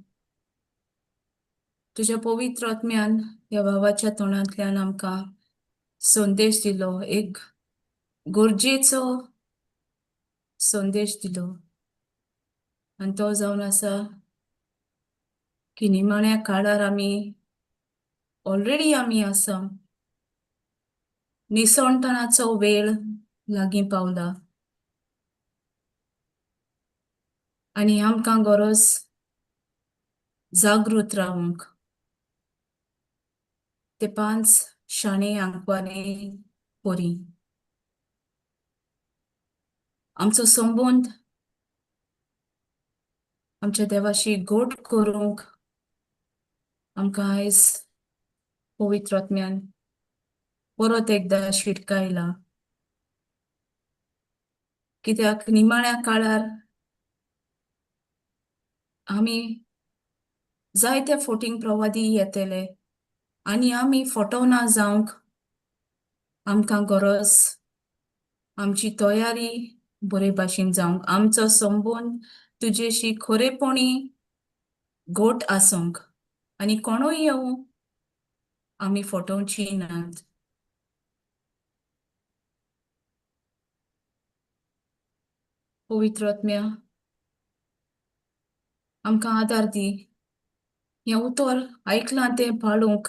तुज्या पवित्र आत्म्यान ह्या भावाच्या तोंडांतल्यान आमकां संदेश दिलो, एक गरजेचो संदेश दिलो. आनी तो जावन आसा की निमाण्या काळार आमी ऑलरेडी आमी आसा, निसणटणाचो वेळ लागीं पावला आनी आमकां गरज जागृत रावंक. ते पांच शाणे आंकवारे परी आमचो संबंद आमच्या देवाशी गोड करूंक आमकां आयज पवित्र आत्म्यान परत एकदां शिटकायला. कित्याक निमाण्या काळार आमी जायते फोटींग प्रवादी येतले आनी आमी फटवना जावंक आमकां गरज आमची तयारी बरे भाशेन जावंक, आमचो संबंद तुजेशी खरेपणी घट आसूंक आनी कोणूय येवं आमी फटोवची नात. पवित्र आत्म्या, आमकां आदार दी हें उतर आयकलां तें पाळूंक,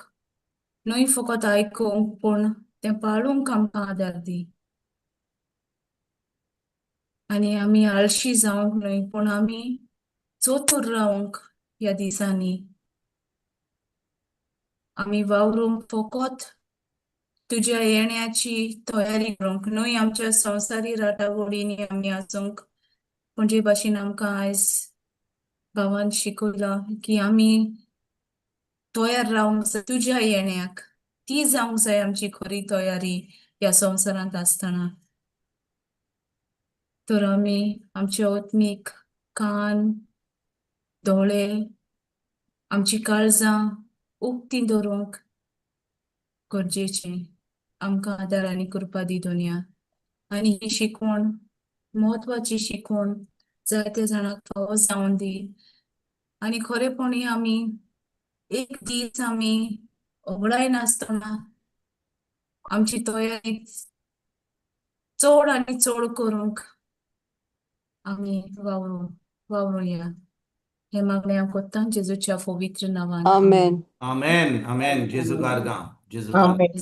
न्हय फकत आयकूंक पूण तें पाळूंक आमकां आदार दी. आनी आमी आळशी जावंक न्हय पूण आमी चतूर रावंक ह्या दिसांनी. आमी वावरूंक फकत तुज्या येण्याची तयारी करूंक न्हय, आमच्या संवसारी राटावळींनी आमी आसूंक, पूण जे भाशेन आमकां आयज भावान शिकयलां की आमी तयार रावंक जाय तुज्या येण्याक, ती जावंक जाय आमची खरी तयारी ह्या संवसारांत आसतना. तर आमी आमचे आत्मीक कान, दोळे, आमची काळजां उक्ती दवरूंक गरजेचें. आमकां आदार आनी कृपा दी दोनया. आनी ही शिकवण म्हत्वाची शिकवण जायते जाणांक फावो जावन दी. आनी खरेपणी आमी एक दीस आमी ओगडाय नासतना आमची तयारी चड आनी चड करूंक आमी वावरुया. हें मागणें हांव कोत्ता जेजूच्या पवित्र नांवान. Amen. Amen. Amen. Jesu Karga. Jesu Karga. Amen.